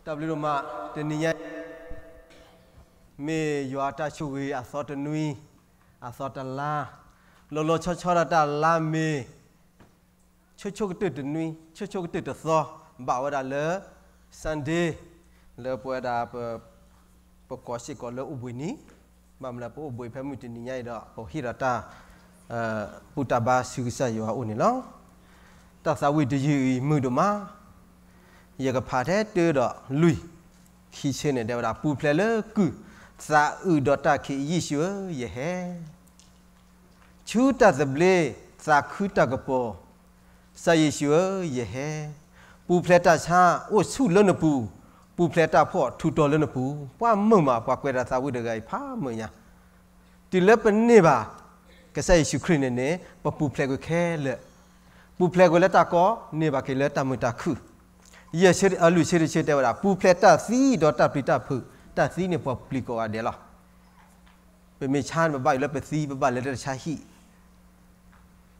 တၢ်ဘျုးဒိၣ်မး, တနံၤညါအံၤ မ့ၢ်ယွၤတၢ်ဆိၣ်ဂ့ၤအသီတနွံ, အသီတလါ, လီၤလီၤဆီဆီဒီးတၢ်လါမ့ၤ ဆိဆိကတၢၢ်တနွံ, ဆိဆိကတၢၢ်တသီ, ဘၣ်ဝဲဒၣ်လၢ Sunday လၢပဝဲဒၣ် ပကိးစ့ၢ်ကီးလၢအိၣ်ဘှံးနံၤ, ဘၣ်မနုၤလၢပအိၣ်ဘှံးဖဲမုၢ်တနံၤညါအံၤဒီး ပဟ့ၣ်ဒီးတၢ် ဘူၣ်တၢ်ဘါဆူကစၢ်ယွၤအအိၣ်န့ၣ်လီၤ. တၢ်သးဝံၣ်တယုၢ်အံၤမုာ်ဒိၣ်မး, ယကဖးထဲတၢဒီးလွံၢ်, ခံဆၢန့ၣ် တဲဝဲဒၣ် ပူၤဖျဲးလၢကုၢ်, သးအုးဒီးတၢ်ခံး ယ့ၣ်ၡူးဧၢ ယဟဲ ဆူတၢ်သဘျ့, သးခုတၢ်ကပီၤ, ကစၢ်ယ့ၣ်ၡူးဧၢ ယဟဲ, ပူၤဖျဲးတၢ်ဆါ အိၣ်ဆူၣ်လၢနပူၤ, ပူၤဖျဲးတၢ်ဖှီၣ် ထူးတီၤလၢနပူၤ, ပှၤမုာ်မး ပှၤကွဲးတၢ်သးဝံၣ်တဂၤအံၤဖးမုာ်ညါ, တုၤလၢပန့ၢ်ဘၣ် ကစၢ်ယ့ၣ်ၡူးခရံာ်န့ၣ်န့ၣ် ပပူၤဖျဲးကွံာ်ခဲလၢာ်, ပူၤဖျဲးကွံာ်လၢတၢ်ကီ, န့ၢ်ဘၣ်က့ၤလၢတၢ်မုာ်တၢ်ခုၣ်, ယဲၢ်ဆၢ, အလွံၢ်ဆၢတဆၢတဲဝဲဒၣ် ပူၤဖျဲးတၢ်သံဒီးတၢ်ပျံၤတၢ်ဖုး, တၢ်သံန့ၣ်ပှၤပျံၤကိးဂၤဒဲးလီၤ. ပမ့ၢ်ဆါန့ၣ် ပဘၣ်ယိၣ်လၢပသံ, ပဘၣ်လဲၤလၢတၢ်ဆါဟံၣ်,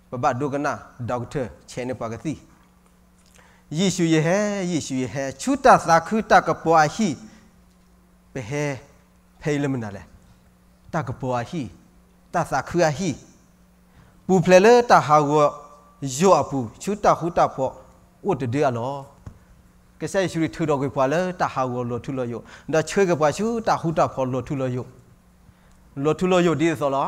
ပဘၣ်ဒိကနၣ် doctor ဆဲးန့ၢ်ပှၤကသံၣ်, ယ့ၣ်ၡူးယဟဲ, ယ့ၣ်ၡူးယဟဲ, ဆူတၢ်သးခုတၢ်ကပီၤအဟံၣ်, ပဟဲ, ဖဲအံၤလၢမနုၤလဲၣ်, တၢ်ကပီၤအဟံၣ်, တၢ်သးခုအဟံၣ်, ပူၤဖျဲးလၢတၢ်ဟးဂီၤယိာ်အပူၤ ဆူတၢ်ဃူတၢ်ဖိးအိၣ်တဒၢအလီၢ်. ကစၢ်ယ့ၣ်ၡူးခရံာ်ထုးထီၣ်ကွံာ်ပှၤလၢတၢ်ဟးဂီၤလီၤထူလီၤယိာ်, ဒီးဆှၢက့ၤပှၤဆူတၢ်ဃူတၢ်ဖိးလီၤထူလီၤယိာ်, လီၤထူလီၤယိာ်ဒ်သိးလီၤ.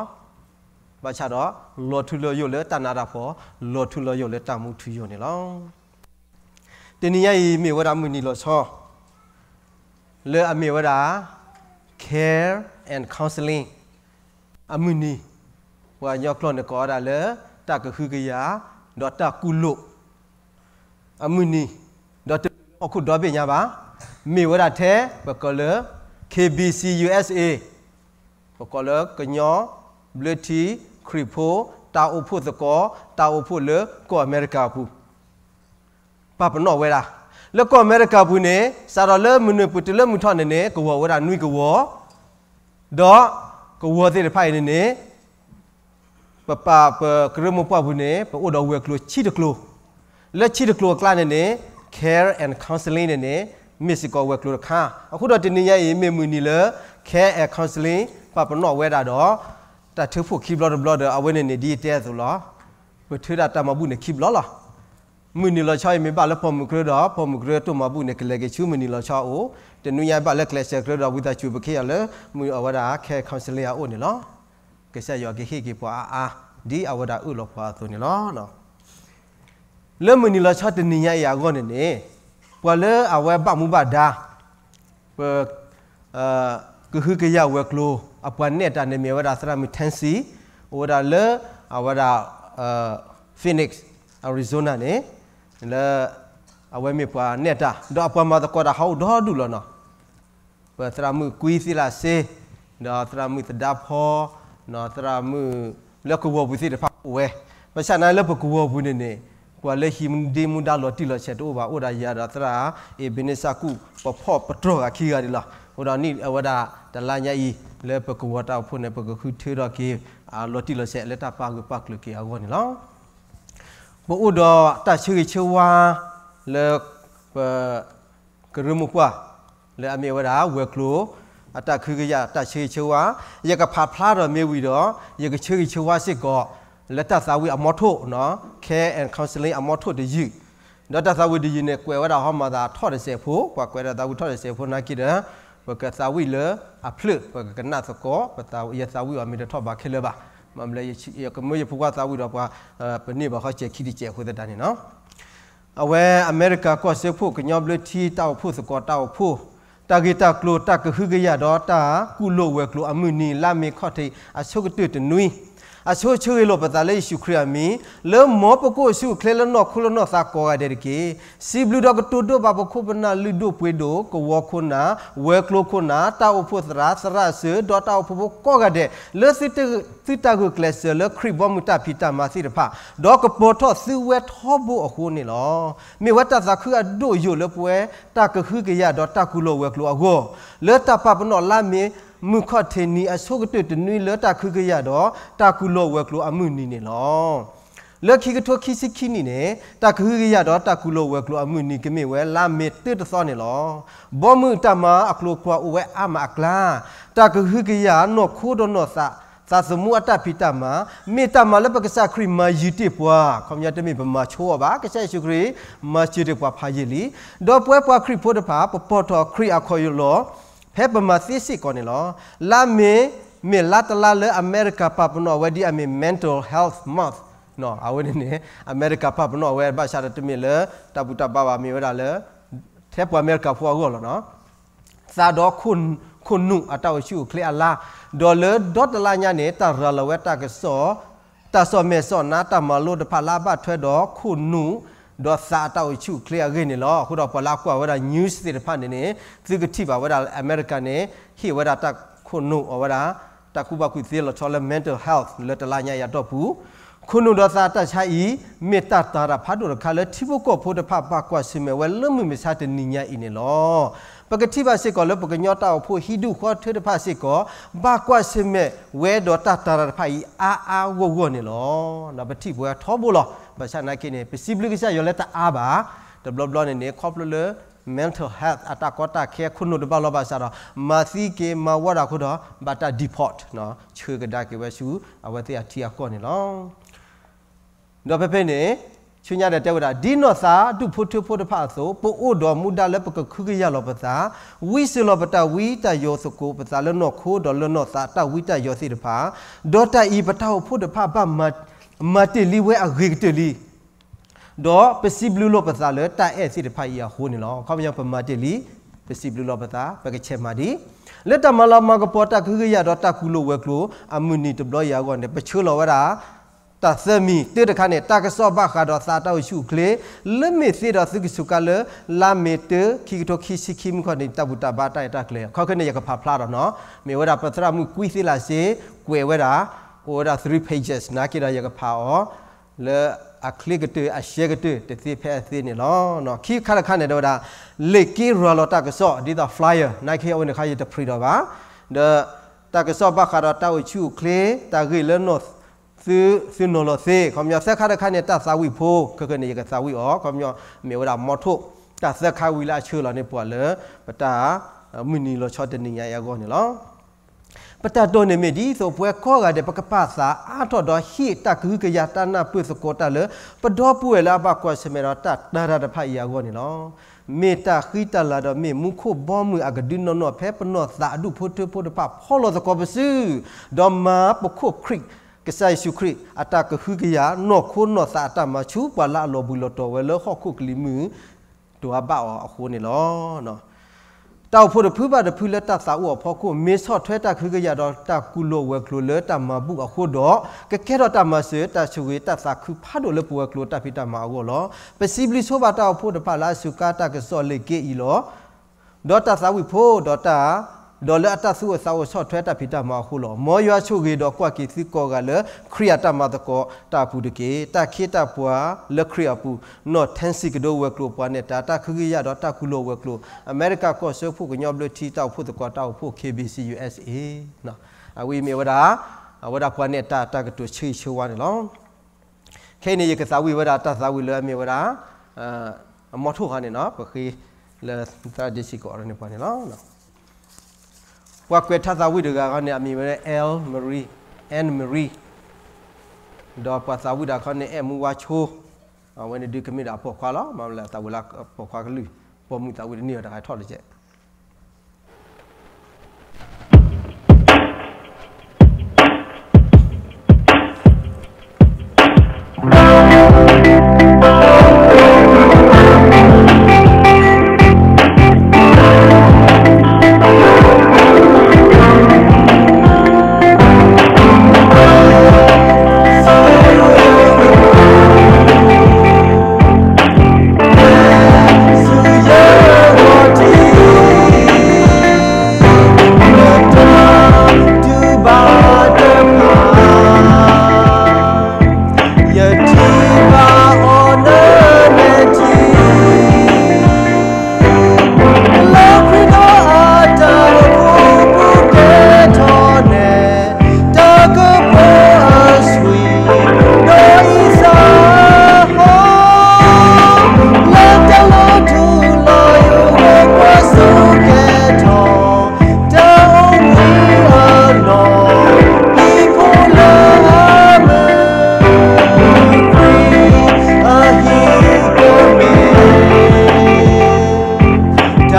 ဘၣ်ဆၣ်ဒီး လီၤထူလီၤယိာ်လၢတၢ်နးတၢ်ဖှီၣ်, လီၤထူလီၤယိာ်လၢတၢ်မူထူယိာ်န့ၣ်လီၤ. တနံၤညါအံၤမ့ၢ်ဝဲဒၣ်မုၢ်နံၤလီၤဆီ လၢအမ့ၢ်ဝဲဒၣ် Care and Counseling အမုၢ်နံၤ, ပှၤကညီကျိာ်န့ၣ်ကိးဝဲဒၣ်လၢ တၢ်ကဟုကယာ် ဒီးတၢ်ကူၣ်လိာ်အမုၢ်နံၤ, ဒီးတမ့ၢ်လၢဟီၣ်ခိၣ်ဒီဘ့ၣ်ညါဘၣ်, မ့ၢ်ဝဲဒၣ်ထဲ ပကိးလၢ K B C U S A, ပကိးလၢကညီဘျၢထံခရံာ်ဖိ တၢ်အိၣ်ဖှိၣ်သကိး, တၢ်အိၣ်ဖှိၣ်လၢကီၢ်အမဲရကၤအပူၤ ပာ်ပနီၣ်ဝဲဒၣ်, လၢကီၢ်အမဲရကၤပူၤန့ၣ် စးထီၣ်လၢမုၢ်နုာ်ပူၤတုၤလၢမုၢ်ထီၣ်န့ၣ်န့ၣ် ကဝီၤဝဲဒၣ်နွံကဝီၤ, ဒီးကဝီၤသ့ၣ်တဖၣ်အံၤန့ၣ်န့ၣ် ပပာ်ပကရၢမိၢ်ပှၢ်ပူၤန့ၣ် ပအိၣ်ဒီးဝဲၤကျိၤဆံတကျိၤ, လၢဆံတကျိၤအကျါန့ၣ်န့ၣ် Care and Counseling န့ၣ်န့ၣ် မ့ၢ်စ့ၢ်ကီးဝဲၤကျိၤတခါ, အဃိဒီးတနံၤညါအံၤ မ့ၢ်မုၢ်နံၤလၢ Care and Counseling ပာ်ပနီၣ်ဝဲဒၣ်ဒီး တၢ်ထုကဖၣ်ခံဘျီတဘျီဒီး အဝဲန့ၣ်န့ၣ်ဒ်အတဲအသိးလီၤ. ပထုးဒၣ်တၢ်မၤဘူၣ်န့ၣ်ခံဘျီလီၤ. မုၢ်နံၤလီၤဆီအံၤမ့ၢ်ဘၣ်လၢပိာ်မုၣ်ကရၢဒီး ပိာ်မုၣ်ကရၢတိၢ်မၤဘူၣ်န့ၣ် ကလဲၤက့ၤဆူမုၢ်နံၤလီၤဆီအအိၣ်, တနွံညါဘၣ်လၢကျဲးစၢးကရၢဒီး ဝံသးစူၤပကဟ့ၣ်အီၤလၢ မုၢ်အဝဲဒၣ် Care Counseling အအိၣ်န့ၣ်လီၤ. ကစၢ်ယွၤကဟ့ၣ်က့ၤပှၤအါအါ ဒ်အဝဲဒၣ်အၢၣ်လီၤပှၤအသိးန့ၣ်လီၤ. လၢမုၢ်နံၤလီၤဆီတနံၤညါအံၤအဂီၢ်န့ၣ်န့ၣ် ပှၤလၢအဝဲဘၣ်မူဘၣ်ဒါ ပ ကဟုကယာ်ဝဲၤကျိၤ အပှၤနဲၣ်တၢ်န့ၣ်မ့ၢ်ဝဲဒၣ်သရၣ်မုၣ် Tansy, အိၣ်ဝဲဒၣ်လၢ အဝဲဒၣ် Phoenix, Arizona န့ၣ်, လၢ အဝဲမ့ၢ်ပှၤနဲၣ်တၢ် ဒီးအပှၤမၤသကိးတၢ်ဟးအိၣ်ဒီဒူၣ်လီၤနီၤ. ပသရၣ်မုၣ်ကွံသ့လးစ့, ဒီးသရၣ်မုၣ်သဒါဖီ, သရၣ်မုၣ်လၢကဝီၤပူၤသ့ၣ်တဖၣ်အိၣ်ဝဲ, ဘၣ်ဆၣ်သနာ်က့လၢပကဝီၤပူၤန့ၣ်န့ၣ် ပှၤလၢဟံးမူဒါမူဒါလီၤတံၢ်လီၤဆဲးတအိၣ်ဘၣ်, အိၣ်ဒၣ်ယၤဒီးသရၣ် အ့ဘ့နံစၢ်ကူၣ် ပဖီၣ်ပတြီၢ်ဂၤခံဂၤန့ၣ်လီၤ. အဃိဒီးနံၣ်အဝဲဒၣ်တလါညါအံၤ လၢပကဝီၤတၢ်အိၣ်ဖှိၣ်န့ၣ် ပကဃုထၢထီၣ်က့ၤ အလီၤတံၢ်လီၤဆဲးလၢတၢ်ပာ်ဂၢၢ်ပာ်ကျၢၤက့ၤအဂီၢ်န့ၣ်လီၤ. ပအိၣ်ဒီးတၢ်ဆၢဂ့ၤဆၢဝါ လၢပ ကရၢမိၢ်ပှၢ် လၢအမ့ၢ်ဝဲဒၣ် ဝဲၤကျိၤ အတၢ်ကဟုကယာ်တၢ်ဆၢဂ့ၤဆၢဝါ, ယကဖးဖျါထီၣ်မ့ၢ်ဝံၤဒီး ယကဆၢဂ့ၤဆၢဝါစ့ၢ်ကီး လၢတၢ်သးဝံၣ်အမီထိၣ်, Care and Counseling အမီထိၣ်တယုၢ်, ဒီးတၢ်သးဝံၣ်တယုၢ်န့ၣ် ကွဲးဝဲဒၣ်ဟီမၤသးထီၣ်တစဲးဖိ, ပှၤကွဲးဒၣ်သးဝံၣ်ထီၣ်တစဲးဖိနာ်က့ဒီး ပကသးဝံၣ်လၢအဖျၢၣ် ပကကနၣ်သကိး, ယသးဝံၣ်အီၤမ့ၢ်တထီၣ်ဘးခဲလၢာ်ဘၣ်, မ့ၢ်လၢ ယကမၢယဖိခွါသးဝံၣ်ဒီးပှၤ ပန့ၢ်ဘၣ်ဃီစဲးခံတစဲးအဃိသတးန့ၣ်လီၤ. အဝဲအမဲရကၤကီၢ်စၢဖှိၣ်ကညီဘျၢထံတၢ်အိၣ်ဖှိၣ်သကိးတၢ်အိၣ်ဖှိၣ်, တၢ်ဂ့ၢ်တၢ်ကျိၤ တၢ်ကဟုကယာ်ဒီးတၢ်ကူၣ်လိာ်ဝဲၤကျိၤအမုၢ်နံၤ လါမ့ၤခီၣ်ထံး အဆိကတၢၢ်တနွံ, အဆိဆၢဂ့ၤလိာ်ပသးလၢယ့ၣ်ၡူးခရံာ်အမံၤ, လၢမ်ပကအိၣ်ဆူၣ်အိၣ်ချ့လၢနီၢ်ခိလၢနီၢ်သးကိးဂၤဒဲးတက့ၢ်. စံးဘျုးဒီးကတိၤဒိးဘၣ်ပခိၣ်ပနၢ်လုၢ်ဒိၣ်ပှ့ၤဒိၣ်, ကဝီၤခိၣ်နၢ်, ဝဲၤကျိၤခိၣ်နၢ်, တၢ်အိၣ်ဖှိၣ်သရၣ်, သရၣ်စၢၤ, ဒီးတၢ်အိၣ်ဖှိၣ်ဖိကိးဂၤဒဲး, လၢသုတၢ်ဂုာ်ကျဲးစၢးလၢခရံာ်ဘီမုၢ်တၢ်ဖံးတၢ်မၤသ့ၣ်တဖၣ်, ဒီးကပီၤထီၣ်သုဝဲထီဘိအဃိန့ၣ်လီၤ. မ့ၢ်ဝဲတၢ်သးခုအဒိၣ်ယိာ်လၢပဝဲတၢ်ကဟုကယာ်ဒီးတၢ်ကူၣ်လိာ်ဝဲၤကျိၤအဂီၢ်, လၢတၢ်ပာ်ပနီၣ်လါမ့ၤမုၢ်ခီၣ်ထံးနံၤအဆိကတၢၢ်တနွံလၢတၢ်ကဟုကယာ်ဒီးတၢ်ကူၣ်လိာ်ဝဲၤကျိၤအမုၢ်နံၤန့ၣ်လီၤ. လၢခံကထိခံဆံခံနံၣ်န့ၣ် တၢ်ကဟုကယာ်ဒီးတၢ်ကူၣ်လိာ်ဝဲၤကျိၤအမုၢ်နံၤကမ့ၢ်ဝဲလါမ့ၤတၢတသီန့ၣ်လီၤ. ဘီမုၢ်တၢ်မၤအကျိၤကွၢ်အိၣ်ဝဲအါမးအကျါ, တၢ်ကဟုကယာ်နီၢ်ခိဒီးနီၢ်သး သးသမူအတၢ်ဖံးတၢ်မၤ, မ့ၢ်တၢ်မၤလၢပကစၢ်ခရံာ်မၤယုာ်တ့ၢ်ပှၤ, ခီပညီတမ့ၢ်ပမၤဆိအီၤဘၣ်, ကစၢ်ယ့ၣ်ၡူးခရံာ်မၤစၢၤတ့ၢ်ပှၤဖးယံာ်လံ, ဒီးပဝဲပှၤခရံာ်ဖိတဖၣ် ပပိာ်ထီၣ်ခရံာ်အခီၣ်လီၢ် ဖဲပမၤသ့စ့ၢ်ကီးန့ၣ်လီၤ. လါမ့ၤ မ့ၢ်လါတလါလၢအမဲရကၤပာ်ပနီၣ်ဝဲဒ်အမ့ၢ် Mental Health Month အဝဲန့ၣ်န့ၣ် အမဲရကၤပာ်ပနီၣ်ဝဲ ဘၣ်ဆၣ်ဒီးတမ့ၢ်လၢတၢ်ဘူၣ်တၢ်ဘါဘၣ် မ့ၢ်ဝဲဒၣ်လၢ ထဲပှၤအမဲရကၤဖိအဂီၢ်လီၤနီၤ. သးဒီးခိၣ်နူာ်အတၢ်အိၣ်ဆူၣ်အိၣ်ချ့အလါ, ဒီးလၢဒီတလါညါန့ၣ် တၢ်ရၤလီၤဝဲတၢ်ကစီၣ် တၢ်စီၣ်မဲာ်စီၣ်နါ တၢ်မၤလိတဖၣ်လၢအဘၣ်ထွဲဒီးခိၣ်နူာ် ဒီးသးအတၢ်အိၣ်ဆူၣ်အိၣ်ချ့အဂ့ၢ်န့ၣ်လီၤ. အဃိဒီးပှၤလၢအကွၢ်ဝဲဒၣ် news သ့ၣ်တဖၣ်န့ၣ်န့ၣ် သုကထံၣ်ဘၣ်ဝဲဒၣ်အမဲရကၤန့ၣ် ဟ့ၣ်ဝဲဒၣ်တၢ်ခိၣ်နူာ်အီၤဝဲဒၣ် တၢ်ကူၣ်ဘၣ်ကူၣ်သ့လီၤဆီလၢ mental health လၢတလါညါအံၤအတီၢ်ပူၤ ခိၣ်နူာ်ဒီးသးအတၢ်ဆါအံၤ မ့ၢ်တၢ်တာ်တၢ်ဖးဒိၣ်တခါလၢထံဖိကီၢ်ဖိတဖၣ်ဘၣ်ကွၢ်ဆၢၣ်မဲာ်ဝဲလၢမုၢ်မဆါတနံၤညါအံၤန့ၣ်လီၤ. ပကထံၣ်ဘၣ်စ့ၢ်ကီးလၢပကညီတၢ်အိၣ်ဖှိၣ်ဟံၣ်ဒူၣ်ဃီထၢတဖၣ်စ့ၢ်ကီး ဘၣ်ကွၢ်ဆၢၣ်မဲာ်ဝဲဒီးတၢ်တာ်တၢ်တဖၣ်အံၤအါအါဂီၢ်ဂီၢ်န့ၣ်လီၤ. ဒီးပထံၣ်ပဝဲထီဘိလီၤ. ဘၣ်ဆၣ်နာ်က့န့ၣ် ပစံးဘျုးကစၢ်ယွၤလၢတအါဘၣ်. တဘျီဘျီန့ၣ်န့ၣ် ခီဖျိလၢ mental health အတၢ်ကီတၢ်ခဲခိၣ်နူာ်တဘၣ်လီၤဘၣ်ဆၣ်ဒီး မၤသံက့ၤမၤဝီဒၣ်အဃိဒီး ဘၣ်တၢ် deport ဆှၢကဒါက့ၤဝဲဆူ အဝဲသ့ၣ်အထံအကီၢ်န့ၣ်လီၤ. ဒီးဖဲဖဲန့ၣ် ဆူညါဒီးတဲဝဲဒၣ် ဒ်နီၢ်သးဒူၣ်ဖိထၢဖိတဖၣ်အသိး ပအိၣ်ဒီးမူဒါလၢပကဟုကယာ်လီၤပသး, ဝံစၢၤလီၤပတၢ်ဝံတၢ်ယိးသကိးပသးလၢနီၢ်ခိဒီးလၢနီၢ်သးတၢ်ဝံတၢ်ယိးသ့ၣ်တဖၣ်, ဒီးတၢ်အံၤပတၢ်အိၣ်ဖှိၣ်တဖၣ်ဘၣ်မၤတ့ၢ်လံဝဲအဂ့ၤကတၢၢ်လံ ဒီးပစံးဘျုးလီၤပသးလၢတၢ်အဲၣ်သ့ၣ်တဖၣ်အံၤအဃိန့ၣ်လီၤ. ခီပညီပမၤတ့ၢ်လံ, ပစံးဘျုးလီၤပသး, ပကဆဲးမၤဒံး လၢတၢ်မၤလၤမၤကပီၤတၢ်ကဟုကယာ်ဒီးတၢ်ကူၣ်လိာ်ဝဲၤကျိၤ အမုၢ်နံၤတဘျီအံၤအဂီၢ်န့ၣ် ပဆၢလီၤဝဲဒၣ် တၢ်သၢမံၤတၢတခါန့ၣ် တၢ်ကစီၣ်ဘၣ်ဃးဒီးသးတၢ်အိၣ်ဆူၣ်အိၣ်ချ့ လၢမ့ၢ်သ့ဒီးသုကစူးကါလၢ လါမ့ၤတၢ ခံကထိခံဆံခံမုၢ်ခီၣ်န့ၣ် တၢ်ဘူၣ်တၢ်ဘါတၢ်ရဲၣ်တၢ်ကျဲၤ ခီခဲန့ၣ် ယကဖးဖျါဒီးနီၤ မ့ၢ်ဝဲဒၣ်ပသရၣ်မုၣ်ကွံသ့လးစ့ ကွဲးဝဲဒၣ် အိၣ်ဝဲဒၣ် three pages နာ်က့ဒီးယကဖးအီၤ လၢအချ့ကတၢၢ်အရှဲကတၢၢ်တသ့ဖဲအသ့န့ၣ်လီၤ. ခံခါတခါန့ၣ် တဲဝဲဒၣ် လ့ၣ်က့ရၤလီၤတၢ်ကစီၣ် ဒ်သိး flyer နာ်က့အဝဲန့ၣ်ခါယတ print ဒီးဘၣ် ဒီးတၢ်ကစီၣ်ဘၣ်ဃးဒီးတၢ်အိၣ်ဆူၣ်အိၣ်ချ့ တၢ်ဂ့ၢ်လၢနီၢ် သု သုနီၤလီၤသ့ ခီပညီသၢခါတခါန့ၣ် တၢ်သးဝံၣ်ဖိ ခဲခဲန့ၣ် ယကသးဝံၣ်အီၤ ခီပညီ မ့ၢ်ဝဲဒၣ်မီထိၣ် တၢ်သၢခါဝံၤလၢအဆှၢလီၤန့ၢ်ပှၤလၢ ပတၢ် မုၢ်နံၤလီၤဆီတနံၤညါအံၤအဂီၢ်န့ၣ်လီၤ. ပတၢ်တိာ်န့ၢ်မ့ၢ်ဒ်သိးပဝဲကိးဂၤဒဲး ပကပာ်သးအါထီၣ်ဒီးဟ့ၣ်တၢ်ကဟုကယာ်တၢ်နၢ်ပၢၢ်သကိးတၢ်လၢ ပဒီပုၢ်ဝဲၢ်လၢအဘၣ်ကွၢ်ဆၢၣ်မဲာ်ဒီးတၢ်တာ်တၢ်တဖၣ်အံၤအဂီၢ်န့ၣ်လီၤ. မ့ၢ်တၢ်ဃံတၢ်လၤဒီးမ့ၢ်မူခိၣ်ဘီမုၢ်အကဒုနီၢ်နီၢ် ဖဲပနီၢ်သးအဒူၣ်ဖိထၢဖိတဖၣ်ဖီလီၤသကိးပစု ဒီးမၤပခိၣ်ခရံာ် ကစၢ်ယ့ၣ်ၡူးခရံာ် အတၢ်ကဟုကယာ်နီၢ်ခိနီၢ်သးအတၢ်မၤဆူပှၤလၢအလီၤဘှံးလီၤတီၤဝဲလၢဟီၣ်ခိၣ်ကလံၤမုၢ် ဒိၣ်အါဘၣ်အီၤအဃိန့ၣ်လီၤ. တၢ်အိၣ်ဖှိၣ်တဖုဘၣ်တဖုလၢတၢ်သးအိၣ်အဖီခိၣ် မ့ၢ်ဆီၣ်ထွဲတၢ်ကဟုကယာ်ဒီးတၢ်ကူၣ်လိာ်ဝဲၤကျိၤလၢတၢ်မၤဘူၣ်အဃိဒီး ကကဲထီၣ်တၢ်မၤစၢၤ တၢ်ဆိၣ်ဂ့ၤ တၢ်သးခုဖးဒိၣ်လၢပဝဲၤကျိၤတၢ်ဖံးတၢ်မၤအဂီၢ်လီၤ. ပစံးဘျုးဆိဘၣ်တၢ်အိၣ်ဖှိၣ်တဖၣ်လၢအစူးကါတၢ်ကစီၣ်လ့ၣ်က့အံၤလီၤ. ဒီးတၢ်သးဝံၣ်ဖိဒီးတၢ် ဒီးလၢအတၢ်သူၣ်အိၣ်သးအိၣ်ဆီၣ်ထွဲတၢ်ဖံးတၢ်မၤအဃိလီၤ. မ်ယွၤဆိၣ်ဂ့ၤဒီးကွၢ်က့ၤသုကိးဂၤလၢ ခရံာ်အတၢ်မၤသကိးတၢ်အပူၤတက့ၢ်. တၢ်ခ့တၢ်ပှၤလၢခရံာ်အပူၤ နီၢ်ထၢၣ်စံၣ်ကဒိဝဲၤကျိၤပှၤနဲၣ်တၢ် တၢ်ကဟုကယာ်ဒီးတၢ်ကူၣ်လိာ်ဝဲၤကျိၤ အမဲရကၤကီၢ်စၢဖှိၣ်ကညီဘျၢထံတၢ်အိၣ်ဖှိၣ်သကိးတၢ်အိၣ်ဖှိၣ် K B C U S A အဝဲမ့ၢ်ဝဲဒၣ် အဝဲဒၣ်ပှၤနဲၣ်တၢ်တၢ်ကတိၤဆၢဂ့ၤဆၢဝါန့ၣ်လီၤ. ခဲအံၤန့ၣ် ယကသးဝံၣ်ဝဲဒၣ်တၢ်သးဝံၣ်လၢအမ့ၢ်ဝဲဒၣ် အမီထိၣ်ခါန့ၣ်နီၤ ပဃ့လၢသရၣ်ဒ့စံၣ်ကအိးန့ၢ်ပှၤန့ၣ်လီၤ. ပှၤကွဲးထါသးဝံၣ်တဂၤခီန့ၣ် အမံၤဝဲ Anne Marie, Anne Marie ဒီးပှၤသးဝံၣ်တၢ်ခီန့ၣ် အဲၣ်မူဝါဆိ, အဝဲန့ၣ်ဒုးကမ့ၢ်ဒၣ်အပိာ်ခွါလီၤ. မ့ၢ်လၢသးဝံၣ်လၢပိာ်ခွါကလုၢ်, ပိာ်မုၣ်သးဝံၣ်တန့ၢ်ဝဲတဂၤထီၣ်တကဲး.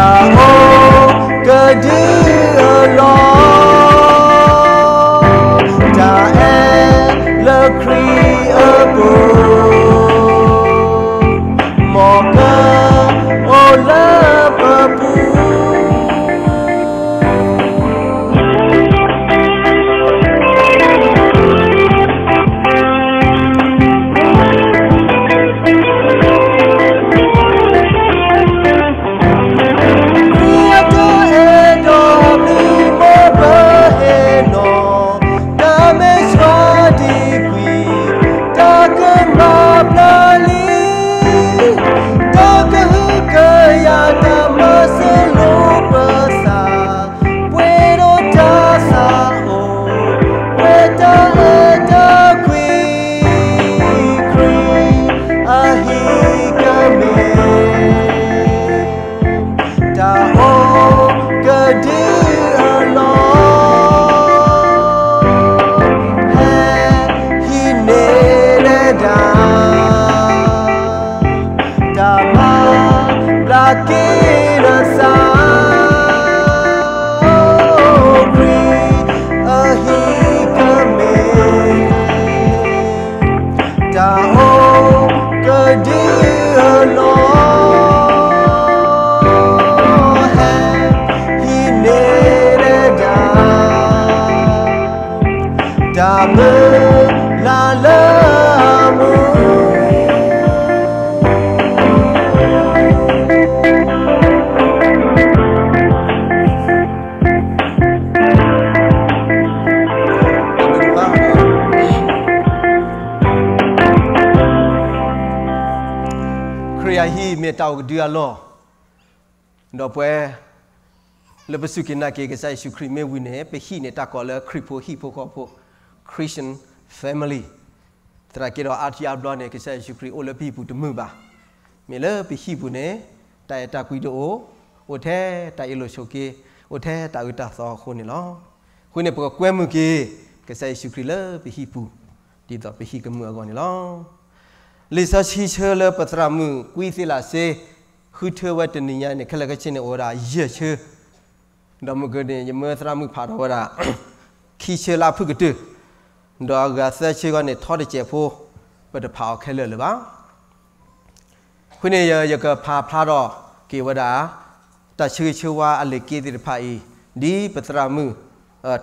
တၢ်အိၣ်ကဒုအလီၢ်, တၢ်အဲၣ်လၢခရံာ်အပူၤ, မ်ကအိၣ်လၢပပူၤ. ခရံာ်အတၢ်အဲၣ်ဒီးမုၢ်မိၢ်ပဟဲနီၤ, တၢ်မဲာ်ဆှးဒံကွံာ်, တၢ်ကမၤဘျါလံ, တၢ်ကဟုကယာ်တၢ်မၤစၢၤလိာ်ပသး, ပှဲၤဒီးတၢ်သးအိၣ်, ပှဲၤတၢ်အဲၣ်တၢ်ကွံ, ခရံာ်အဟံၣ်ကမ့ၢ် တၢ်အိၣ်ကဒုအလီၢ်, ဟဲဟံးန့ၢ်ဒၣ် တၢ်မၤဘျါက့ၤနသး, ခရံာ်အဟံၣ်ကမ့ၢ် တၢ်အိၣ်ကဒုအလီၢ်, ဟဲဟံးန့ၢ်ဒၣ် တၢ်မုၢ်လၢ်လၢအမူ, ခရံာ်အဟံၣ်မ့ၢ်တၢ်အိၣ်ကဒုအလီၢ်, ဒီးပဝဲ လၢပစူၢ်က့ၤနာ်က့ၤကစၢ်ယ့ၣ်ၡူးခရံာ်မ့ၢ်ဝံၤန့ၣ် ပဟံၣ်န့ၣ်တၢ်ကိးလၢခရံာ်ဖိဟံၣ်ဖိဃီဖိ, Christian family, သနာ်က့ဒီးအါတံၢ်အါဘျီန့ၣ် ကစၢ်ယ့ၣ်ၡူးခရံာ်အိၣ်လၢပဟံၣ်ပူၤတမုာ်ဘၣ်. မ့ၢ်လၢပဟံၣ်ပူၤန့ၣ် တၢ်အဲၣ်တၢ်ကွံတအိၣ်, အိၣ်ထဲတၢ်အ့ၣ်လိာ်ဆိးက့, အိၣ်ထဲတၢ်အုၣ်တၢ်သီအဃိန့ၣ်လီၤ. အဃိန့ၣ် ပကကွဲမုာ်က့ၤ ကစၢ်ယ့ၣ်ၡူးခရံာ်လၢပဟံၣ်ပူၤ, ဒ်သိးပဟံၣ်ကမုာ်အဂီၢ်န့ၣ်လီၤ. လံာ်စီဆှံဆၢလၢပသရၣ်မုၣ်ကွံသ့လးစ့ ဃုထၢဝဲတနံၤညါန့ၣ် ခဲလၢာ်ခဲဆ့န့ၣ် အိၣ်ဝဲဒၣ်ယဲၢ်ဆၢ, ဒီးမုၢ်ကန့ၣ် ယမၢသရၣ်မုၣ်ဖးထီၣ်ဝဲဒၣ် ခံဆၢလၢအဖုၣ်ကတၢၢ်, ဒီးအဂၤသၢဆၢဂီၢ်န့ၣ် ထီတစဲးဖိ, ပတဖးအီၤခဲလၢာ်လၢၤဘၣ်. အဃိန့ၣ် ယကဖးဖျါထီၣ်က့ၤဝဲဒၣ် တၢ်ဆၢဂ့ၤဆၢဝါအလံာ်က့သ့ၣ်တဖၣ်အံၤ, ဒ်ပသရၣ်မုၣ်